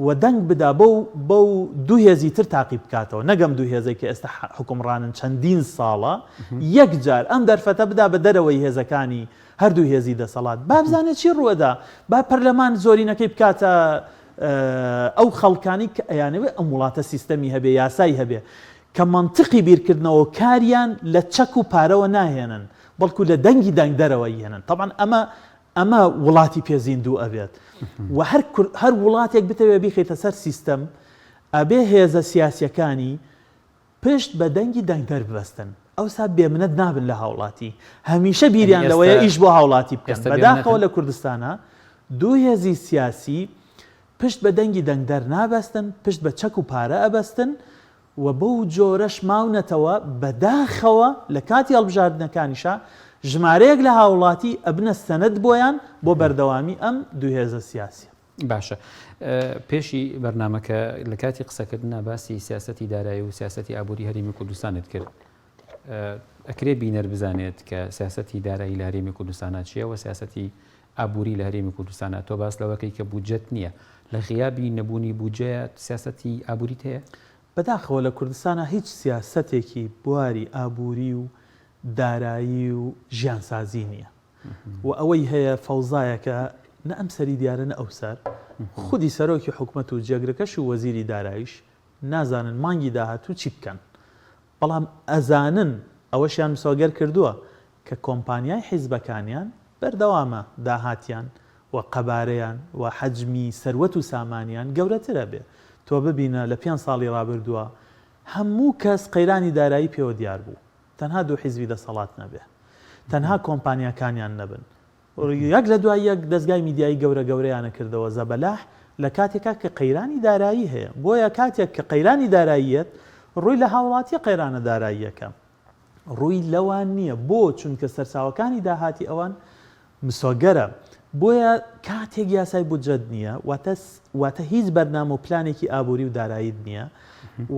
و دەنگ بدا بەو بەو دوو هێزی تر تاقی بکاتەوە نەک ئەم دوو هێزەی کە ئێستا حوکمڕانن چەندین ساڵە یەک جار ئەم دەرفەتە بدا بە دەرەوەی هێزەکانی هەردوو هێزی دەسەڵات با بزانێت چی ڕووەدا با پەرلەمان زۆرینەکەی بکاتە ئەو خەڵکانی کە ئەیانەوێ ئەم وڵاتە سیستەمی هەبێ یاسای هەبێ کە مەنتقی بیرکردنەوە کاریان لە چەک و پارەوە ناهێنن بەڵکو لە دەنگی دەنگدەرەوە یێنن تەبعەن ئەمە ئەمە وڵاتی پێ زیندوو ئەبێت و هەر هەر وڵاتێک بتەوێت بیخەیتە سەر سیستەم ئەبێ هێزە سیاسیەکانی پشت بە دەنگی دەنگدەر ببەستن ئەوسا بێمنەت نابن لە هاوڵاتی هەمیشە بیریان لەوەیە ئیش بۆ هاوڵاتی بکەن بەداخەوە لە کوردستانە دوو هێزی سیاسی پشت بە دەنگی دەنگدەر نابەستن پشت بە چەک و پارە ئەبەستن و بەو جۆرەش ماونەتەوە، بەداخەوە لە کاتی هەڵبژاردنەکانیشا ژمارەیەک لە هاوڵاتی ئەبنە سەنەد بۆیان بۆ بەردەوامی ئەم دوو هێزە سیاسیە. باشە پێشی بەرنامەکە لە کاتی قسەکردنا باسی سیاسەتی دارایی و سیاسەتی ئابووری هەرێمی کوردستانت کرد ئەکرێ بینەر بزانێت کە سیاسەتی دارایی لە هەرێمی کوردستانە چییە و سیاسەتی ئابووری لە هەرێمی کوردستانە تۆ باس لەوەکەی کە بودجەت نییە لە غیابی نەبوونی بودجەیە سیاسەتی ئابووریت هەیە؟ بەداخەوە لە کوردستانا هیچ سیاسەتێکی بواری ئابووری و دارایی و ژیانسازی نییە و ئەوەی هەیە فەوزایەکە نە ئەم سەری دیارە نە ئەو سەر، خودی سەرۆکی حکومەت و جێگرەکەش و وەزیری داراییش نازانن مانگی داهاتوو چی بکەن، بەڵام ئەزانن ئەوەشیان مسۆگەر کردووە کە کۆمپانیای حیزبەکانیان بەردەوامە داهاتیان و قەبارەیان و حەجمی سەروەت و سامانیان گەورەتر ئەبێ. تۆ ببینە لە پێنج ساڵی ڕابردووە هەموو کەس قەیرانی دارایی پێوە دیار بوو تەنها دوو حیزبی دەسەڵات نەبێ تەنها کۆمپانیاکانیان نەبن یەک لە دوای یەک دەزگای میدیایی گەورە گەورەیانە کردەوە زەبەلاح لە کاتێکا کە قەیرانی دارایی هەیە بۆیە کاتێک کە قەیرانی دارایی یەت ڕووی لە هاوڵاتیە قەیرانە داراییەکە ڕووی لەوان نییە بۆ چونکە سەرچاوەکانی داهاتی ئەوان مسۆگەرە بۆیە کاتێک یاسای بودجەت نییە واتە واتە هیچ بەرنامە و پلانێکی ئابووری و داراییت نییە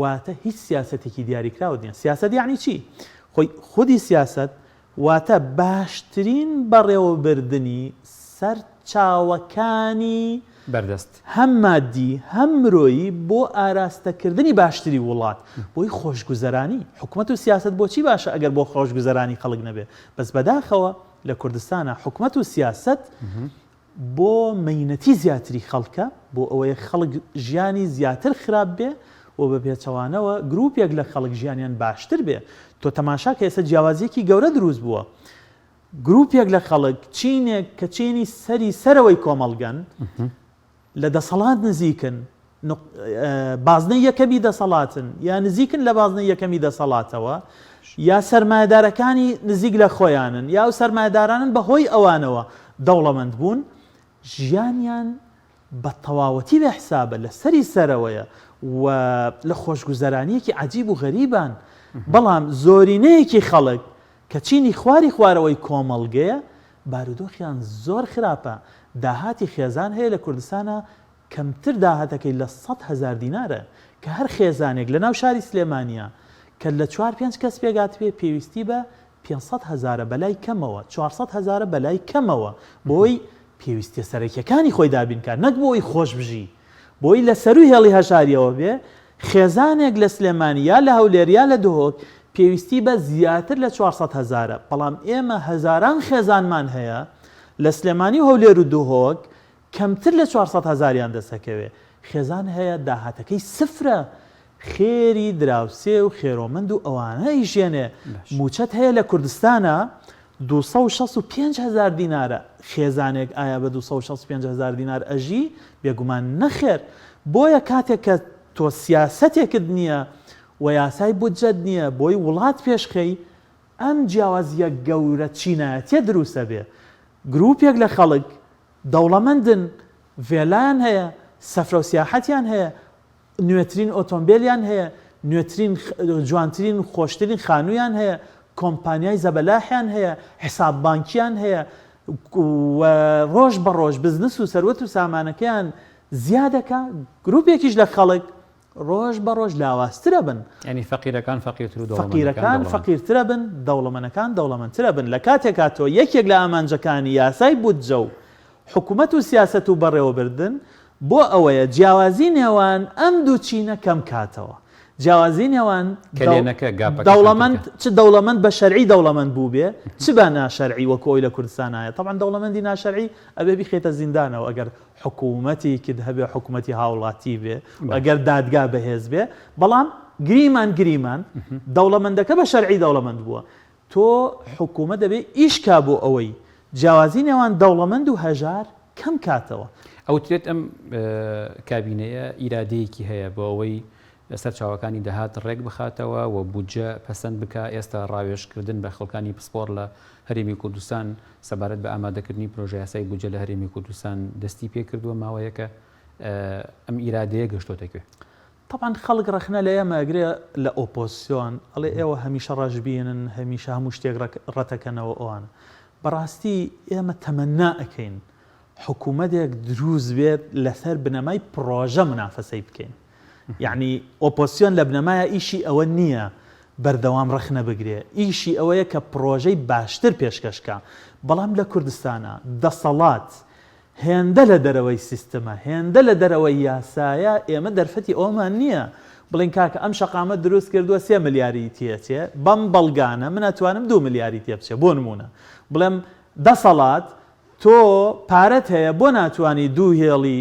واتە هیچ سیاسەتێکی دیاریکراوت نییە سیاسەت یعنی چی خۆی خودی سیاسەت واتە باشترین بەڕێوەبردنی سەرچاوەکانی بەردەست. هەم مادی هەم مرۆیی بۆ ئاراستەکردنی باشتری وڵات، بۆی خۆشگوزەرانی، حکومەت و سیاسەت بۆچی باشە ئەگەر بۆ خۆشگوزەرانی خەڵک نەبێ، بەس بەداخەوە لە کوردستانا حکومەت و سیاسەت بۆ مەینەتی زیاتری خەڵکە، بۆ ئەوەیە خەڵک ژیانی زیاتر خراپ بێ و بە پێچەوانەوە گروپێک لە خەڵک ژیانیان باشتر بێ. تۆ تەماشا کە ئێستا جیاوازییەکی گەورە دروست بووە. گروپێک لە خەڵک، چینێک کە چینی سەری سەرەوەی کۆمەڵگەن، لە دەسەڵات نزیکن، بازنەی یەکەمی دەسەڵاتن یا نزیکن لە بازنەی یەکەمی دەسەڵاتەوە. یا سەرمایەدارەکانی نزیک لە خۆیانن یا ئەو سەرمایەدارانن بە هۆی ئەوانەوە دەوڵەمەند بوون، ژیانیان بە تەواوەتی بێ حسابە، لە سەری سەرەوەیە و لە خۆشگوزەرانییەکی عەجیب و غەریبان، بەڵام زۆرینەیەکی خەڵک کە چینی خواری خوارەوەی کۆمەڵگەیە بارودۆخیان زۆر خراپە، داهاتی خێزان هەیە لە کوردستانا کەمتر داهاتەکەی لە 100,000 دینارە کە هەر خێزانێک لە ناو شاری سلێمانیا کە لە چوار پێنج کەس پێکهاتبێ پێویستی بە 500 هەزارە بەلای کەمەوە 400 هەزارە بەلای کەمەوە بۆی پێویستیە سەرەکیەکانی خۆی دابین کات نەک بۆی خۆش بژی بۆی لە سەروی هێڵی هەژاریەوە بێ خێزانێک لە سلێمانی یا لە هەولێر یا لە دهۆک پێویستی بە زیاتر لە 400 هەزارە بەڵام ئێمە هەزاران خێزانمان هەیە لە سلێمانی و هەولێر و دهۆک کەمتر لە 400 هەزاریان دەستەکەوێ خێزان هەیە داهاتەکەی سفرە خێری دراوسێ و خێرۆمەند و ئەوانە ئەیژێنێ موچەت هەیە لە کوردستانا 265 هەزار دینارە خێزانێک ئایا بە 265 هەزار دینار ئەژی؟ بێگومان نەخێر بۆیە کاتێک کە تۆ سیاسەتێکت نییە و یاسای بودجەت نییە بۆی وڵات پێشخەی ئەم جیاوازییە گەورە چینایەتیە دروست ئەبێ گروپێک لە خەڵک دەوڵەمەندن ڤێلایان هەیە سەفرە و سیاحەتیان هەیە نوێترین ئۆتۆمبێلیان هەیە، نوێترین جوانترین و خۆشترین خانوویان هەیە، کۆمپانیای زەبەلاحیان هەیە، حساب بانکیان هەیە و ڕۆژ بە ڕۆژ بزنس و سەروەت و سامانەکەیان زیادەکا، گروپێکیش لە خەڵک ڕۆژ بە ڕۆژ لاوازتر ئەبن. یانی فەقیرەکان فەقیرتر و دەوڵەمەندەکان فەقیرەکان فەقیرتر ئەبن، دەوڵەمەنەکان دەوڵەمەندتر ئەبن، لە کاتێکا تۆ یەکێک لە ئامانجەکانی یاسای بودجە و حکومەت و سیاسەت و بەڕێوەبردن بۆ ئەوەیە جیاوازی نێوان ئەم دوو چینە کەم کاتەوە. جیاوازی نێوان کەلێنەکە، گاپەکە، کەمتر دەوڵەمەند چ دەوڵەمەند بە شەرعی دەوڵەمەند بووبێ چ بە ناشەرعی وەکو ئەوی لە کوردستان هەیە. تەبعەن دەوڵەمەندی ناشەرعی ئەبێ بیخەیتە زیندانەوە ئەگەر حکومەتێکت هەبێ حکومەتی هاوڵاتی بێ و ئەگەر دادگا بەهێز بێ. بەڵام گریمان گریمان دەوڵەمەندەکە بە شەرعی دەوڵەمەند بووە. تۆ حکومەت دەبێ ئیش کا بۆ ئەوەی جیاوازی نێوان دەوڵەمەند و هەژار کەم کاتەوە. ئەوترێت ئەم کابینەیە ئیرادەیەکی هەیە بۆ ئەوەی سەرچاوەکانی داهات ڕێک بخاتەوە و بودجە پەسەند بکا، ئێستا ڕاوێژکردن بە خەڵکانی پسپۆڕ لە هەرێمی کوردستان سەبارەت بە ئامادەکردنی پرۆژەیاسای بودجە لە هەرێمی کوردستان دەستی پێکردووە، ماوەیەکە ئەم ئیرادەیە گەشتۆتە کوێ؟ تەبعەن خەڵک ڕەخنە لە ئێمە ئەگرێ لە ئۆپۆزسیۆن ئەڵێ ئێوە هەمیشە ڕەشبینن هەمیشە هەموو شتێک ڕەتەکەنەوە ئەوانە بەڕاستی ئێمە تەمەنا ئەکەین حکوومەتێک دروست بێت لەسەر بنەمای پڕۆژە منافەسەی بکەین یعنی ئۆپۆزسیۆن لە بنەمایە ئیشی ئەوە نییە بەردەوام ڕەخنە بگرێ ئیشی ئەوەیە کە پڕۆژەی باشتر پێشکەشکە بەڵام لە کوردستانە دەسەڵات هێندە لە دەرەوەی سیستمە، هێندە لە دەرەوەی یاسایە، ئێمە دەرفەتی ئەوەمان نییە بڵێین کاکە ئەم شەقامە دروست کردووە سێ ملیاری تێچێ، بەم بەڵگانە من ئەتوانم دوو ملیاری تێبچێ، بۆ نموونە بڵێم دەسەڵات تۆ پارەت هەیە بۆ ناتوانی دوو هێڵی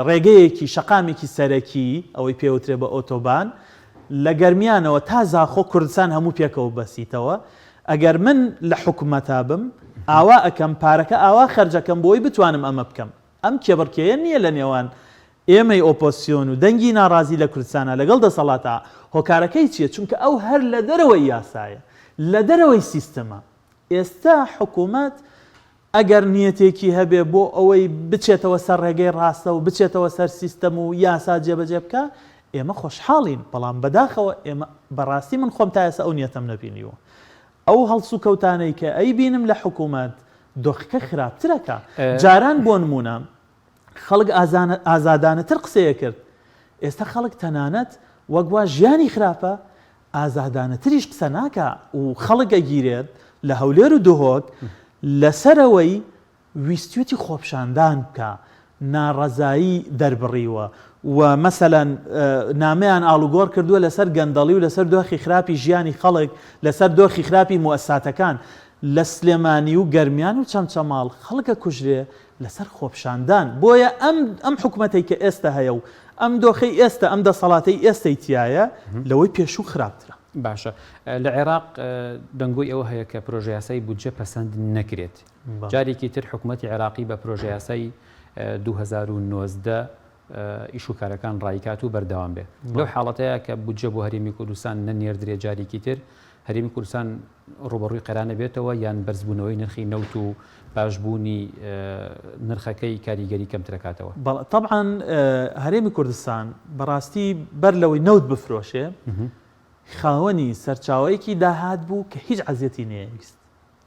ڕێگەیەکی شەقامێکی سەرەکی ئەوەی پێوترێ بە ئۆتۆبان لە گەرمیانەوە تا زاخۆ کوردستان هەموو پێکەوە بەسیتەوە ئەگەر من لە حکومەتا بم ئاوا ئەکەم پارەکە ئاوا خەرج ئەکەم بۆی بتوانم ئەمە بکەم ئەم کێبڕکێیە نییە لە نێوان ئێمەی ئۆپۆزسیۆن و دەنگی ناڕازی لە کوردستانا لەگەڵ دەسەڵاتا هۆکارەکەی چییە چونکە ئەو هەر لە دەرەوەی یاسایە لە دەرەوەی سیستمە ئێستا حکومەت ئەگەر نیەتێکی هەبێ بۆ ئەوەی بچێتەوە سەر ڕێگەی ڕاستە و بچێتەوە سەر سیستەم و یاسا جێبەجێ بکا، ئێمە خۆشحاڵین، بەڵام بەداخەوە ئێمە بەڕاستی من خۆم تا ئێستا ئەو نیەتەم نەبینیوە. ئەو هەڵسوکەوتانەی کە ئەیبینم لە حکوومەت، دۆخەکە خراپتر ئەکا. جاران بۆ نموونە خەڵک ئازادانەتر قسەی ئەکرد، ئێستا خەڵک تەنانەت وەک وا ژیانی خراپە، ئازادانەتریش قسە ناکا و خەڵک ئەگیرێت لە هەولێر و دهۆک لەسەرەوەی ویستویەتی خۆپشاندان بکا ناڕەزایی دەربڕیوە و مەسەلەن نامەیان ئاڵوگۆڕ کردووە لەسەر گەندەڵی و لەسەر دۆخی خراپی ژیانی خەڵک لەسەر دۆخی خراپی موئەسساتەکان لە سلێمانی و گەرمیان و چەمچەماڵ خەڵک ئەکوژرێ لەسەر خۆپشاندان بۆیە ئەم ئەم حکومەتەی کە ئێستا هەیە و ئەم دۆخەی ئێستا ئەم دەسەڵاتەی ئێستەی تیایە لەوەی پێشوو خراپترە. باشە لە عێراق دەنگۆی ئەوە هەیە کە پرۆژەیاسای بودجە پەسەند نەکرێت جارێکی تر حکوومەتی عێراقی بە پرۆژەیاسای 2019 ئیش و کارەکان ڕایکات و بەردەوام بێ لەو حاڵەتەیە کە بودجە بۆ هەرێمی کوردستان نەنێردرێ جارێکی تر. هەرێمی کوردستان ڕووبەڕووی قەیران ئەبێتەوە یان بەرزبوونەوەی نرخی نەوت و باشبوونی نرخەکەی کاریگەری کەمترەکاتەوە؟ بەڵێ تەبعەن هەرێمی کوردستان بەڕاستی بەر لەوەی نەوت بفرۆشێ خاوەنی سەرچاوەیەکی داهات بوو کە هیچ عەزیەتی نەیەویست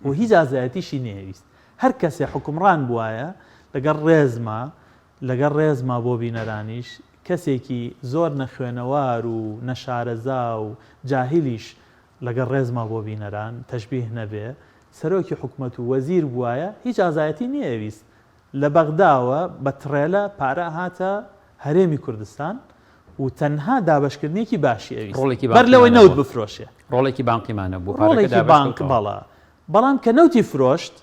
و هیچ ئازایەتیشی نەیەویست هەر کەسێ حوکمڕان بوایە لەگەڵ ڕێزما لەگەڵ ڕێزما بۆ بینەرانیش کەسێکی زۆر نەخوێنەوار و نەشارەزا و جاهیلیش لەگەڵ ڕێزما بۆ بینەران، تەشبیه نەبێ، سەرۆکی حکومەت و وەزیر بوایە هیچ ئازایەتی نەیەویست. لە بەغداوە بە تڕێلە پارە ئەهاتە هەرێمی کوردستان و تەنها دابەشکردنێکی باشی ئەویست ڕۆڵێکی بەر لەوەی بانقیمان نەوت هەبوو. بفرۆشێ. ڕۆڵێکی بانقیمان هەبوو پارەکە ڕۆڵێکی دابەش بانق کردەوە. بەڵێ. بەڵام کە نەوتی فرۆشت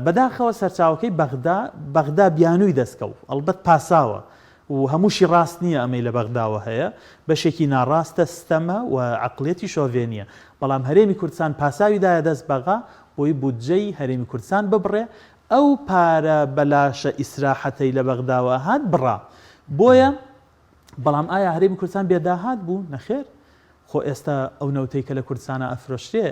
بەداخەوە سەرچاوەکەی بەغدا، بەغدا بیانووی دەستکەوت، ئەڵبەت پاساوە و هەمووشی ڕاست نییە ئەمەی لە بەغداوە هەیە، بەشێکی ناڕاستە، ستەمە و عەقڵیەتی شۆڤێنییە، بەڵام هەرێمی کوردستان پاساوی دایە دەست بەغا بۆی بودجەی هەرێمی کوردستان ببڕێ، ئەو پارە بەلاشە ئیسراحەتەی لە بەغداوە هات بڕا. بۆیە بەڵام ئایا هەرێمی کوردستان بێ داهات بوو؟ نەخێر. خۆ ئێستا ئەو نەوتەی کە لە کوردستانا ئەفرۆشرێ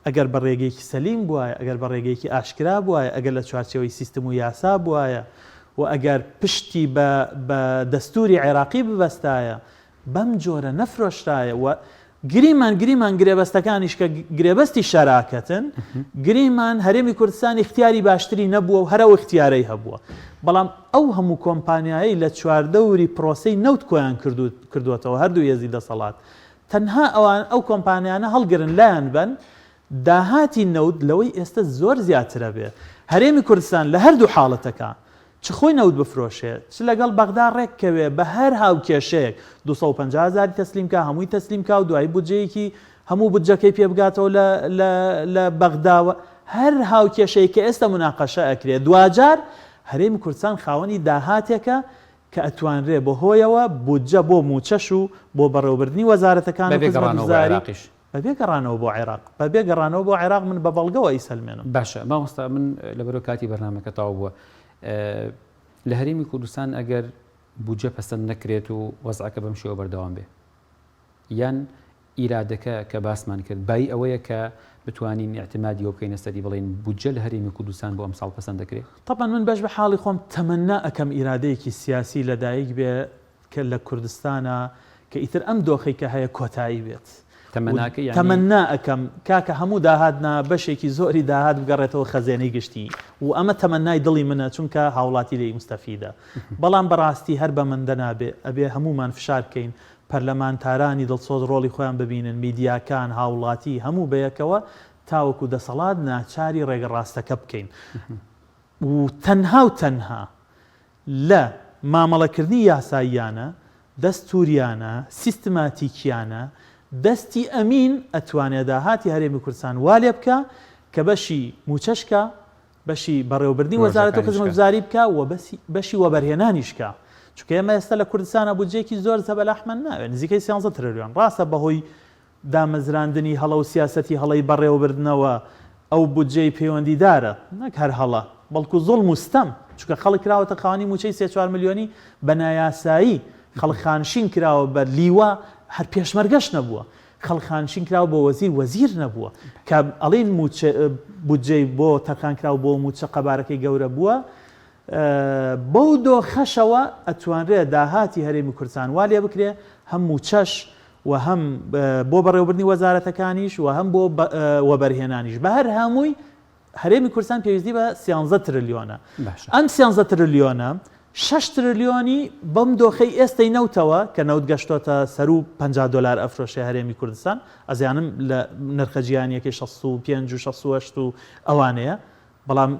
ئەگەر بە ڕێگەیەکی سەلیم بوایە، ئەگەر بە ڕێگەیەکی ئاشکرا بوایە، ئەگەر لە چوارچێوەی سیستم و یاسا بوایە و ئەگەر پشتی بە بە دەستووری عێراقی ببەستایە، بەم جۆرە نەفرۆشرایە و گریمان گریمان گرێبەستەکانیش کە گرێبەستی شەراکەتن، گریمان هەرێمی کوردستان ئیختیاری باشتری نەبووە و هەر ئەو ئیختیارەی هەبووە. بەڵام ئەو هەموو کۆمپانیایەی لە چواردەوری پرۆسەی نەوت کۆیان کردووەتەوە هەردوو هێزی دەسەڵات تەنها ئەوان ئەو کۆمپانیانە هەڵگرن لایان بەن داهاتی نەوت لەوەی ئێستە زۆر زیاترە بێ هەرێمی کوردستان لە هەردوو حاڵەتەکە چ خۆی نەوت بفرۆشێ چ لەگەڵ بەغدا ڕێک کەوێ بە هەر هاوکێشەیەک 250 هەزاری تەسلیم کا هەمووی تەسلیم کا و دوایی بودجەیەکی هەموو بودجەکەی پێ بگاتەوە لە لە لە بەغداوە هەر هاوکێشەیەک کە ئێستا موناقەشە ئەکرێ دواجار هەرێمی کوردستان خاوەنی داهاتێکە کە ئەتوانرێ بەهۆیەوە بودجە بۆ مووچەش و بۆ بەڕێوەبردنی وەزارەتەکان و بەبێ گەڕانەوە بۆ خزمەتگوزاری عێراقیش. بەبێ گەڕانەوە بۆ عێراق، بەبێ گەڕانەوە بۆ عێراق من بە بەڵگەوە ئەیسەلمێنم. باشە مامۆستا من لەبەرئەوە کاتی بەرنامەکە تەواو بووە لە هەرێمی کوردستان ئەگەر بودجە پەسەند نەکرێت و وەزعەکە بەم شێوە بەردەوام بێ یان ئیرادەکە کە باسمان کرد بایی ئەوەیە کە بتوانین ئیعتمادی ئەوە بکەینە سەری بڵێین بودجە لە هەرێمی کوردستان بۆ ئەمساڵ پەسەند دەکرێ؟ تەبعەن من بەش بە حاڵی خۆم تەمەنا ئەکەم ئیرادەیەکی سیاسی لە دایک بێ کە لە کوردستانا کە ئیتر ئەم دۆخەی کە هەیە کۆتایی بێت تەمەناکە یانی؟ تەمەنا ئەکەم کاکە هەموو داهات نا بەشێکی زۆری داهات بگەڕێتەوە خەزێنەی گشتی و ئەمە تەمەنای دڵی منە چونکە هاوڵاتی لێی موستەفیدە بەڵام بەڕاستی هەر بەمەندە نابێ ئەبێ هەموومان فشار کەین پەرلەمانتارانی دڵسۆز ڕۆڵی خۆیان ببینن، میدیاکان، هاوڵاتی، هەموو بەیەکەوە تاوەکو دەسەڵات ناچاری ڕێگە ڕاستەکە بکەین و تەنها و تەنها لە مامەڵەکردنی یاساییانە، دەستوریانە، سیستماتیکیانە دەستی ئەمین ئەتوانێ داهاتی هەرێمی کوردستان وا لێبکا کە بەشی موچەش کا، بەشی بەڕێوەبردنی وەزارەت و پرۆژەکانیش کە. خزمەتگوزاری بکا و بەسی بەشی وەبەرهێنانیش کا چونکە ئێمە ئێستا لە کوردستانا بودجەیەکی زۆر زەبەلاحمان ناوێ نزیکەی سیانزە ترلیۆن ڕاستە بەهۆی دامەزراندنی هەڵە و سیاسەتی هەڵەی بەڕێوەبردنەوە ئەو بودجەی پەیوەندیدارە نەک هەر هەڵە بەڵکو زوڵم و ستەم چونکە خەڵک کراوەتە خاوەنی مووچەی سێ چوار ملیۆنی بە نایاسایی خەڵک خانشین کراوە بە لیوا هەر پێشمەرگەش نەبووە خەڵک خانشین کراوە بۆ وەزیر وەزیر نەبووە کە ئەڵێن مووچە بودجەی بۆ تەرخان کراوە بۆ مووچە قەبارەکەی گەورە بووە بەو دۆخەشەوە ئەتوانرێ داهاتی هەرێمی کوردستان وا لێ بکرێ هەم مووچەش و هەم بۆ بەڕێوەبردنی وەزارەتەکانیش و هەم بۆ وەبەرهێنانیش بە هەر هەمووی هەرێمی کوردستان پێویستی بە سیانزە ترلیۆنە. باشە. ئەم سیانزە ترلیۆنە شەش ترلیۆنی بەم دۆخەی ئێستەی نەوتەوە کە نەوت گەشتۆتە سەروو 50 دۆلار ئەفرۆشێ هەرێمی کوردستان ئەزانم لە نرخە جیهانیەکەی 65 و 68 و ئەوانەیە بەڵام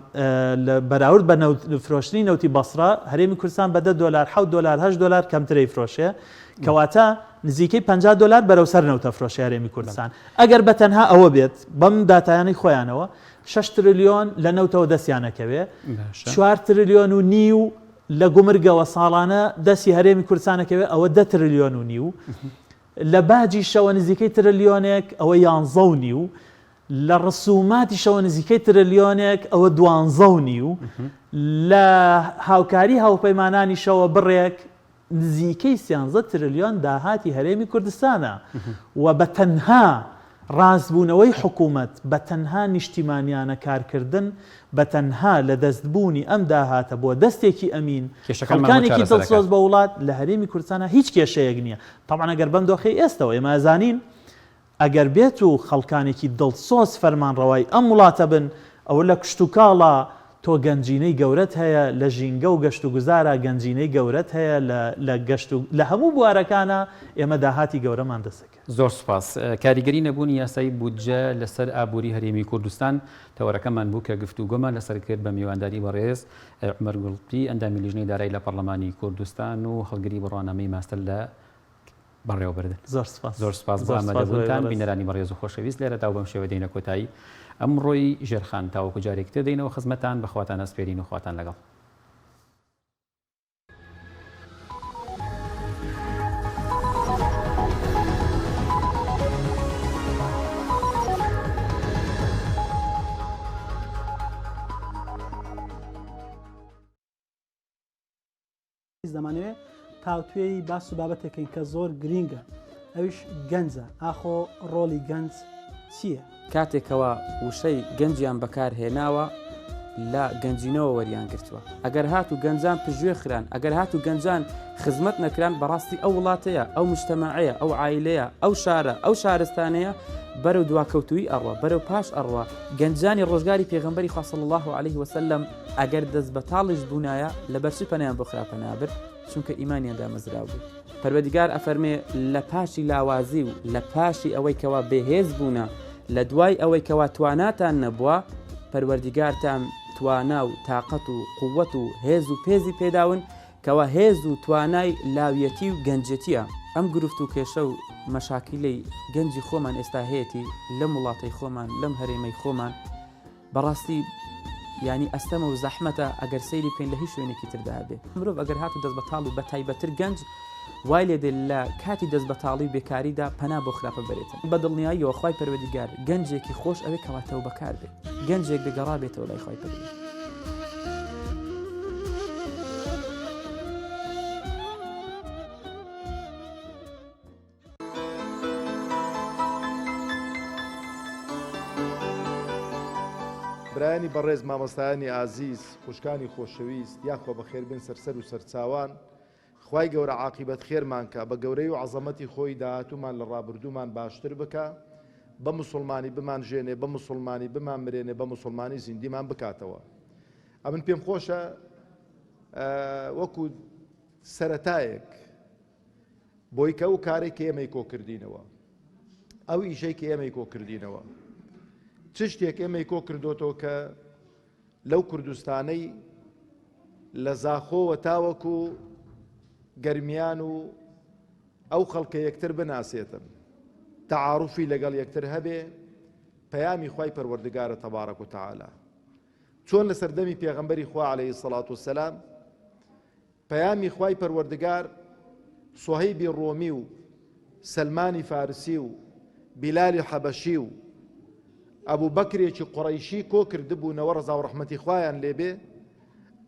لە بەراورد بە نەوت فرۆشتنی نەوتی بەسڕە هەرێمی کوردستان بە دە دۆلار حەوت دۆلار هەشت دۆلار کەمتر ئەیفرۆشێ کەواتە نزیکەی 50 دۆلار بەرەو سەر نەوتە فرۆشێ هەرێمی کوردستان ئەگەر بە تەنها ئەوە بێت بەم داتایانەی خۆیانەوە شەش ترلیۆن لە نەوتەوە دەستیان ئەکەوێ چوار ترلیۆن و نیو لە گومرگەوە ساڵانە دەستی هەرێمی کوردستان ئەکەوێ ئەوە دە ترلیۆن و نیو لە باجیشەوە نزیکەی ترلیۆنێک ئەوە یانزە و نیو لە ڕسوماتیشەوە نزیکەی ترلیۆنێک ئەوە دوانزە و نیو لە هاوکاری هاوپەیمانانیشەوە بڕێک نزیکەی سیانزە ترلیۆن داهاتی هەرێمی کوردستانە و بە تەنها ڕاستبوونەوەی حکوومەت بە تەنها نیشتیمانیانە کارکردن، بە تەنها لە دەست بوونی ئەم داهاتە بۆ دەستێکی ئەمین، کێشەکانمان بۆ خەڵکانێکی چارەسەر دڵسۆز ئەکات. بە وڵات، لە هەرێمی کوردستانا هیچ کێشەیەک نییە. تەبعەن ئەگەر بەم دۆخەی ئێستەوە ئێمە ئەزانین ئەگەر بێت و خەڵکانێکی دڵسۆز فەرمانڕەوای ئەم وڵاتە بن، ئەوە لە کشتوکاڵا تۆ گەنجینەی گەورەت هەیە، لە ژینگە و گەشتوگوزارا گەنجینەی گەورەت هەیە، لە لە گەشت و لە هەموو بوارەکانا ئێمە داهاتی گەورەمان دەست دەکەوێت. زۆر سوپاس. کاریگەری نەبوونی یاسای بودجە لەسەر ئابووری هەرێمی کوردستان تەوەرەکەمان بوو کە گفتوگۆمان لەسەر کرد بە میوانداری بەڕێز عومەر گوڵپی ئەندامی لیژنەی دارایی لە پەڕلەمانی کوردستان و هەڵگری بڕوانامەی ماستەر لە بەڕێوەبردن. زۆر سوپاس. زۆر سوپاس بۆ زۆر سوپاس بۆ ئامادەبوونتان بەڕێز. بینەرانی بەڕێز و خۆشەویست لێرەدا و بەم شێوە دێینە کۆتایی ئەمڕۆی ژێرخان تاوەکو جارێکی تر دێینەوە خزمەتتان بە خواتان ئەسپێرین و خواتان لەگەڵ. دەمانەوێ تاوتوێی باس و بابەتێکین کە زۆر گرینگە ئەویش گەنجە ئاخۆ ڕۆڵی گەنج چییە؟ کاتێک کەوا وشەی گەنجیان بەکار هێناوە لە گەنجینەوە وەریان گرتووە ئەگەر هاتوو گەنجان پشتگوێ خران ئەگەر هاتوو گەنجان خزمەت نەکران بەڕاستی ئەو وڵاتەیە ئەو مجتەماعەیە ئەو عایلەیە ئەو شارە ئەو شارستانەیە بەرەو دواکەوتوویی ئەڕوا بەرەو پاش ئەڕوا گەنجانی ڕۆژگاری پێغەمبەری خوا صلی الله علیه وسلم ئەگەر دەست بەتاڵیش بوونایە لەبەر چی پەنایان بۆ خراپە نابرد چونکە ئیمانیان دامەزراو بوو پەروەردگار ئەفەرمێ لە پاشی لاوازی و لە پاشی ئەوەی کەوا بێهێز بوونە لە دوای ئەوەی کەوا تواناتان نەبووە پەروەردگارتان توانا و تاقەت و قووەت و هێز و پێزی پێداون کەوا هێز و توانای لاویەتی و گەنجێتیە. ئەم گرفت و کێشە و مەشاکیلەی گەنجی خۆمان ئێستا هەیەتی لەم وڵاتەی خۆمان لەم هەرێمەی خۆمان بەڕاستی یانی ئەستەمە و زەحمەتە ئەگەر سەیری بکەین لە هیچ شوێنێکی تردا هەبێ. مرۆڤ ئەگەر هاتوو دەستبەتاڵ و بەتایبەتر گەنج وای لێ دێ لە کاتی دەستبەتاڵی و بێکاریدا پەنا بۆ خراپە بەرێتن. بە دڵنیاییەوە خوای پەروەدیگار گەنجێکی خۆش ئەوێ کەوا تەوبەکار بێ. گەنجێک بێ گەڕابێتەوە لای خوای پەروەردگار. برایانی بەڕێز مامۆستایانی ئازیز خوشکانی خۆشەویست یاخوا بەخێر بێن سەر سەر و سەرچاوان خوای گەورە عاقیبەت خێرمان کا بە گەورەی و عەزەمەتی خۆی داهاتوومان لە ڕابردوومان باشتر بکا بە موسوڵمانی بمان ژێنێ بە موسوڵمانی بمان مرێنێ بە موسوڵمانی زیندیمان بکاتەوە ئەمن پێم خۆشە وەکو سەرەتایەک بۆی کە ئەو کارەی کە ئێمەی کۆکردینەوە ئەو ئیشەی کە ئێمەی کۆکردینەوە چ شتێک ئێمەی کۆ کردوتەوە کە لەو کوردستانەی لە زاخۆوە تاوەکو گەرمیان و ئەو خەڵکە یەکتر بناسێتن تەعاروفی لەگەڵ یەکتر هەبێ پەیامی خوای پەروەردگارە تەبارەک و تەعالا چۆن لە سەردەمی پێغەمبەری خوا عەلەیهی سەڵات وسەلام پەیامی خوای پەروەردگار سوهەیبی ڕۆمی و سەلمانی فارسی و بیلالی حەبەشی و ئەبوو بەکرێکی قوڕەیشی کۆ کردبوونەوە ڕەزا و ڕەحمەتی خوایان لێبێ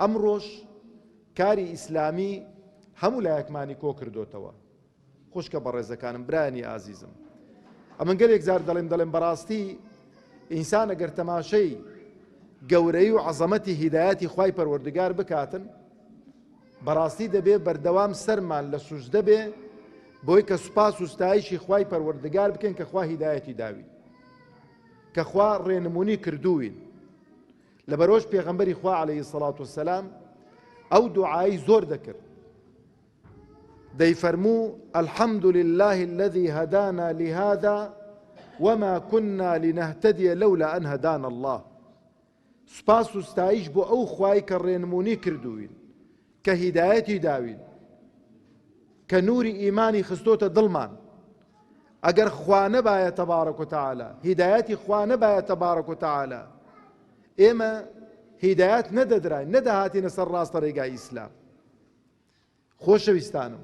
ئەمڕۆش کاری ئیسلامی هەموو لایەکمانی کۆ کردۆتەوە خوشکە بەڕێزەکانم برایانی ئازیزم ئەمن گەلێک جار دەڵێم دەڵێم بەڕاستی ئینسان ئەگەر تەماشەی گەورەی و عەزەمەتی هیدایەتی خوای پەروەردگار بکاتن بەڕاستی دەبێ بەردەوام سەرمان لە سوجدە بێ بۆی کە سوپاس و ستایشی خوای پەروەردگار بکەین کە خوا هیدایەتی داوین کە خوا ڕێنمونی کردووین لەبەرۆژ پێغەمبەری خوا عەلەیهی سەڵات وسەلام ئەو دوعایی زۆر دەکرد دەیفەرموو، الحمد للە الذی هدانا لهذا وما كنا لنهتدی لولا ان هدانا اللە، سوپاس و ستایش بۆ ئەو خوای کە ڕێنمونی کردووین، کە هیدایەتی داوین، کە نوری ئیمانی خستۆتە دڵمان، ئەگەر خوا نەبایە تبارک و تعالی، هیدایەتی خوا نەبایە تبارک و تعالی، ئێمە هیدایەت نەدەدراین، نەدەهاتینە سەر ڕاستە ڕێگای ئیسلام. خۆشەویستانم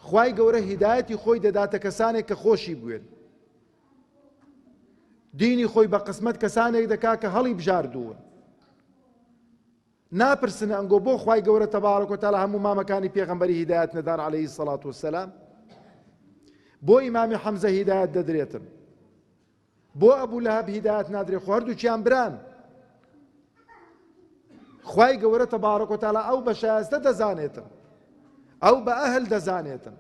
خوای گەورە هیدایەتی خۆی دەداتە کەسانێک کە خۆشی بوێن دینی خۆی بە قسمەت کەسانێک دەکا کە هەڵی بژاردوون ناپرسن ئەنگۆ بۆ خوای گەورە تەبارک و تەعالی هەموو مامەکانی پێغەمبەری هیدایەت نەدان عەلەیهی سەڵات وسەلام بۆ ئیمامی حەمزە هیدایەت دەدرێتن. بۆ ئەبوو لەهەب هیدایەت نادرێ خۆ هەردووکیان بران خوای گەورە تەبارەک و تەعالا ئەو بە شایستە دەزانێتن ئەو بە ئەهل دەزانێتن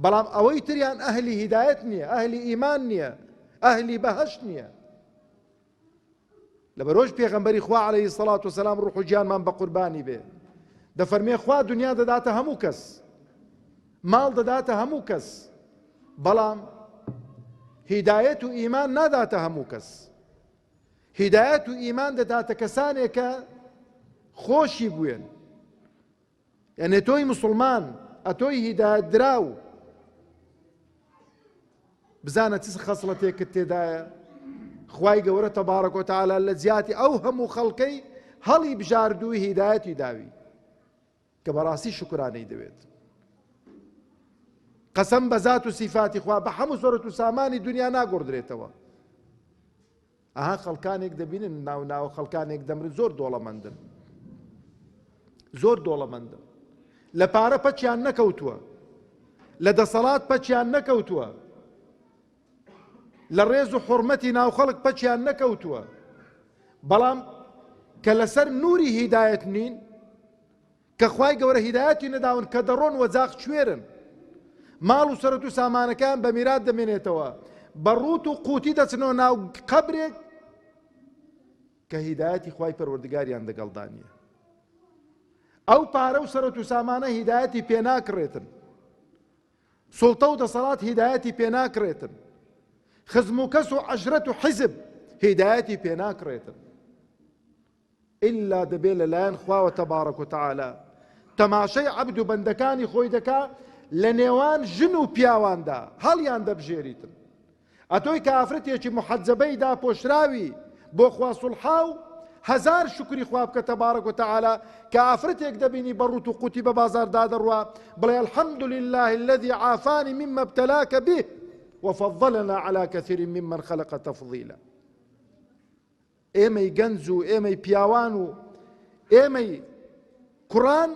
بەڵام ئەوەی تریان ئەهلی هیدایەت نییە ئەهلی ئیمان نییە ئەهلی بەهەشت نییە لەبەرۆژ پێغەمبەری خوا عەلەیهی سەڵات وسەلام ڕوح و گیانمان بە قوربانی بێ دەفەرمێ خوا دنیا دەداتە هەموو کەس ماڵ دەداتە هەموو کەس بەڵام هیدایەت و ئیمان ناداتە هەموو کەس هیدایەت و ئیمان دەداتە کەسانێک کە خۆشی بوێن یعنی تۆی مسلمان ئەتۆی هیدایەت دراو بزانە چ خەسڵەتێکت تێدایە خوای گەورە تەبارەک و تەعالا لە جیاتی ئەو هەموو خەڵکەی هەڵی بژاردووی هیدایەتی داوی کە بەڕاستی شکرانەی دەوێت قەسەم بە زات و سیفاتی خوا بە هەموو سەرەت و سامانی دنیا ناگۆڕدرێتەوە ئەها خەڵکانێک دەبینن ناو ناوە خەڵکانێک دەمرن زۆر دۆڵەمەندن زۆر دۆڵەمەندن لە پارە پەچیان نەکەوتووە لە دەسەڵات پەچیان نەکەوتووە لە ڕێز و حڕمەتی ناو خەڵک پەچیان نەکەوتووە بەڵام کە لەسەر نوری هیدایەت نین کە خوای گەورە هیدایەتی نەداون کە دەڕۆن وەجاخ کوێرن ماڵ و سەرەت و سامانەکەیان بە میرات دەمێنێتەوە بە ڕووت و قوتی دەچنەوە ناو قەبرێک کە هیدایەتی خوای پەروەردگاریان دەگەڵدا نییە ئەو پارە و سەرەت و سامانە هیدایەتی پێ ناکڕێتن سوڵتە و دەسەڵات هیدایەتی پێ ناکڕێتن خزم و کەس و عەشرەت و حیزب هیدایەتی پێ ناکڕێتن ئیلا دەبێ لە لایەن خواوە تبارک و تعالی تەماشەی عەبد و بەندەکانی خۆی دەکا لە نێوان ژن و پیاواندا هەڵیان دەبژێریتن ئەتۆی کە ئافرەتێکی محەجەبەی داپۆشراوی بۆ خوا سوڵحاو هەزار شوکری خوا بکە تبارک و تعالی کە ئافرەتێک دەبینی بە ڕوت و قوتی بە بازار دادەڕوا بڵێ الحمد لله الذي عافاني مما ابتلاك به وفضلنا على كثير ممن خلق تفضيلا ئێمەی گەنج و ئێمەی پیاوان و ئێمەی کوڕان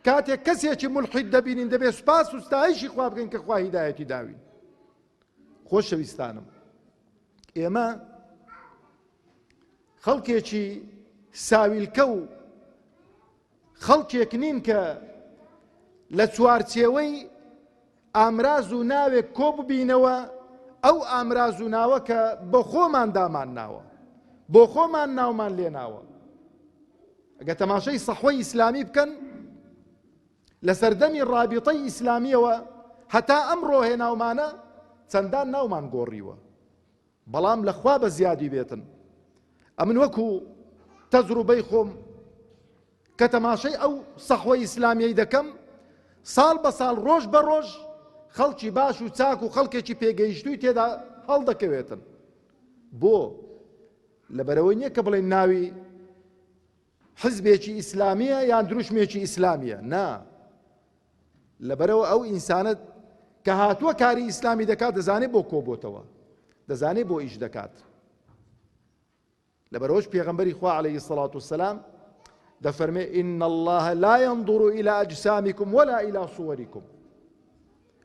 کاتێک کەسێکی ملحید دەبینین دەبێت سوپاس و ستایشی خوا بکەین کە خوا هیدایەتی داوین خۆشەویستانم ئێمە خەڵکێکی ساویلکە و خەڵکێک نین کە لە چوارچێوەی ئامراز و ناوێک کۆ ببینەوە، ئەو ئامراز و ناوە کە بۆ خۆمان دامان ناوە، بۆ خۆمان ناومان لێ ناوە. ئەگە تەماشای سەحوەی ئیسلامی بکەن، لە سەردەمی ڕابیتەی ئیسلامیەوە هەتا ئەمڕۆ هێناومانە چەندان ناومان گۆڕیوە. بەڵام لە خوا بە زیادی بێتن ئەمن وەکو تەجروبەی خۆم کە تەماشەی ئەو سەحوە ئیسلامیەی دەکەم ساڵ بە ساڵ ڕۆژ بە ڕۆژ خەڵکی باش و چاک و خەڵکێکی پێگەیشتووی تێدا هەڵدەکەوێتن بۆ لەبەرەوەی نییە کە بڵێن ناوی حزبێکی ئیسلامیە یان دروشمێکی ئیسلامیە نا لەبەرئەوە ئەو ئینسانە کە هاتووە کاری ئیسلامی دەکات دەزانێت بۆ کۆبۆتەوە دەزانێت بۆ ئیش دەکات لەبەرئەوەش پێغەمبەری خوا عەلەیهی سەڵات وسەلام دەفەرمێ إن الله لا ينظر إلى أجسامكم ولا إلى صوركم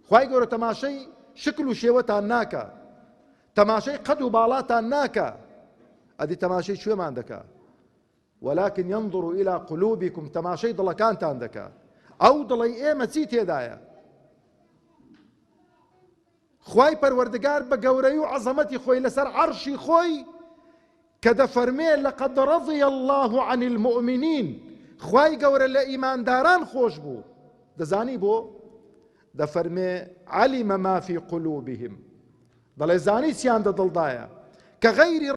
خوای گەورە تەماشەی شکل و شێوەتان ناکە تەماشەی قەد و باڵاتان ناکە ئەدی تەماشەی کوێمان دەکا ولکن ینظر الی قلوبکم تەماشەی دڵەکانتان دەکا ئەو دڵەی ئێمە چی تێدایە خوای پەروەردگار بە گەورەی و عەزەمەتی خۆی لەسەر عەرشی خۆی کە دەفەرمێ لقد رضی الله عن المؤمنین خوای گەورە لە ئیمانداران خۆش بوو دەزانی بۆ دەفەرمێ علم ما في قلوبهم دەڵێ زانی چیان دە دڵدایە کە غەیری.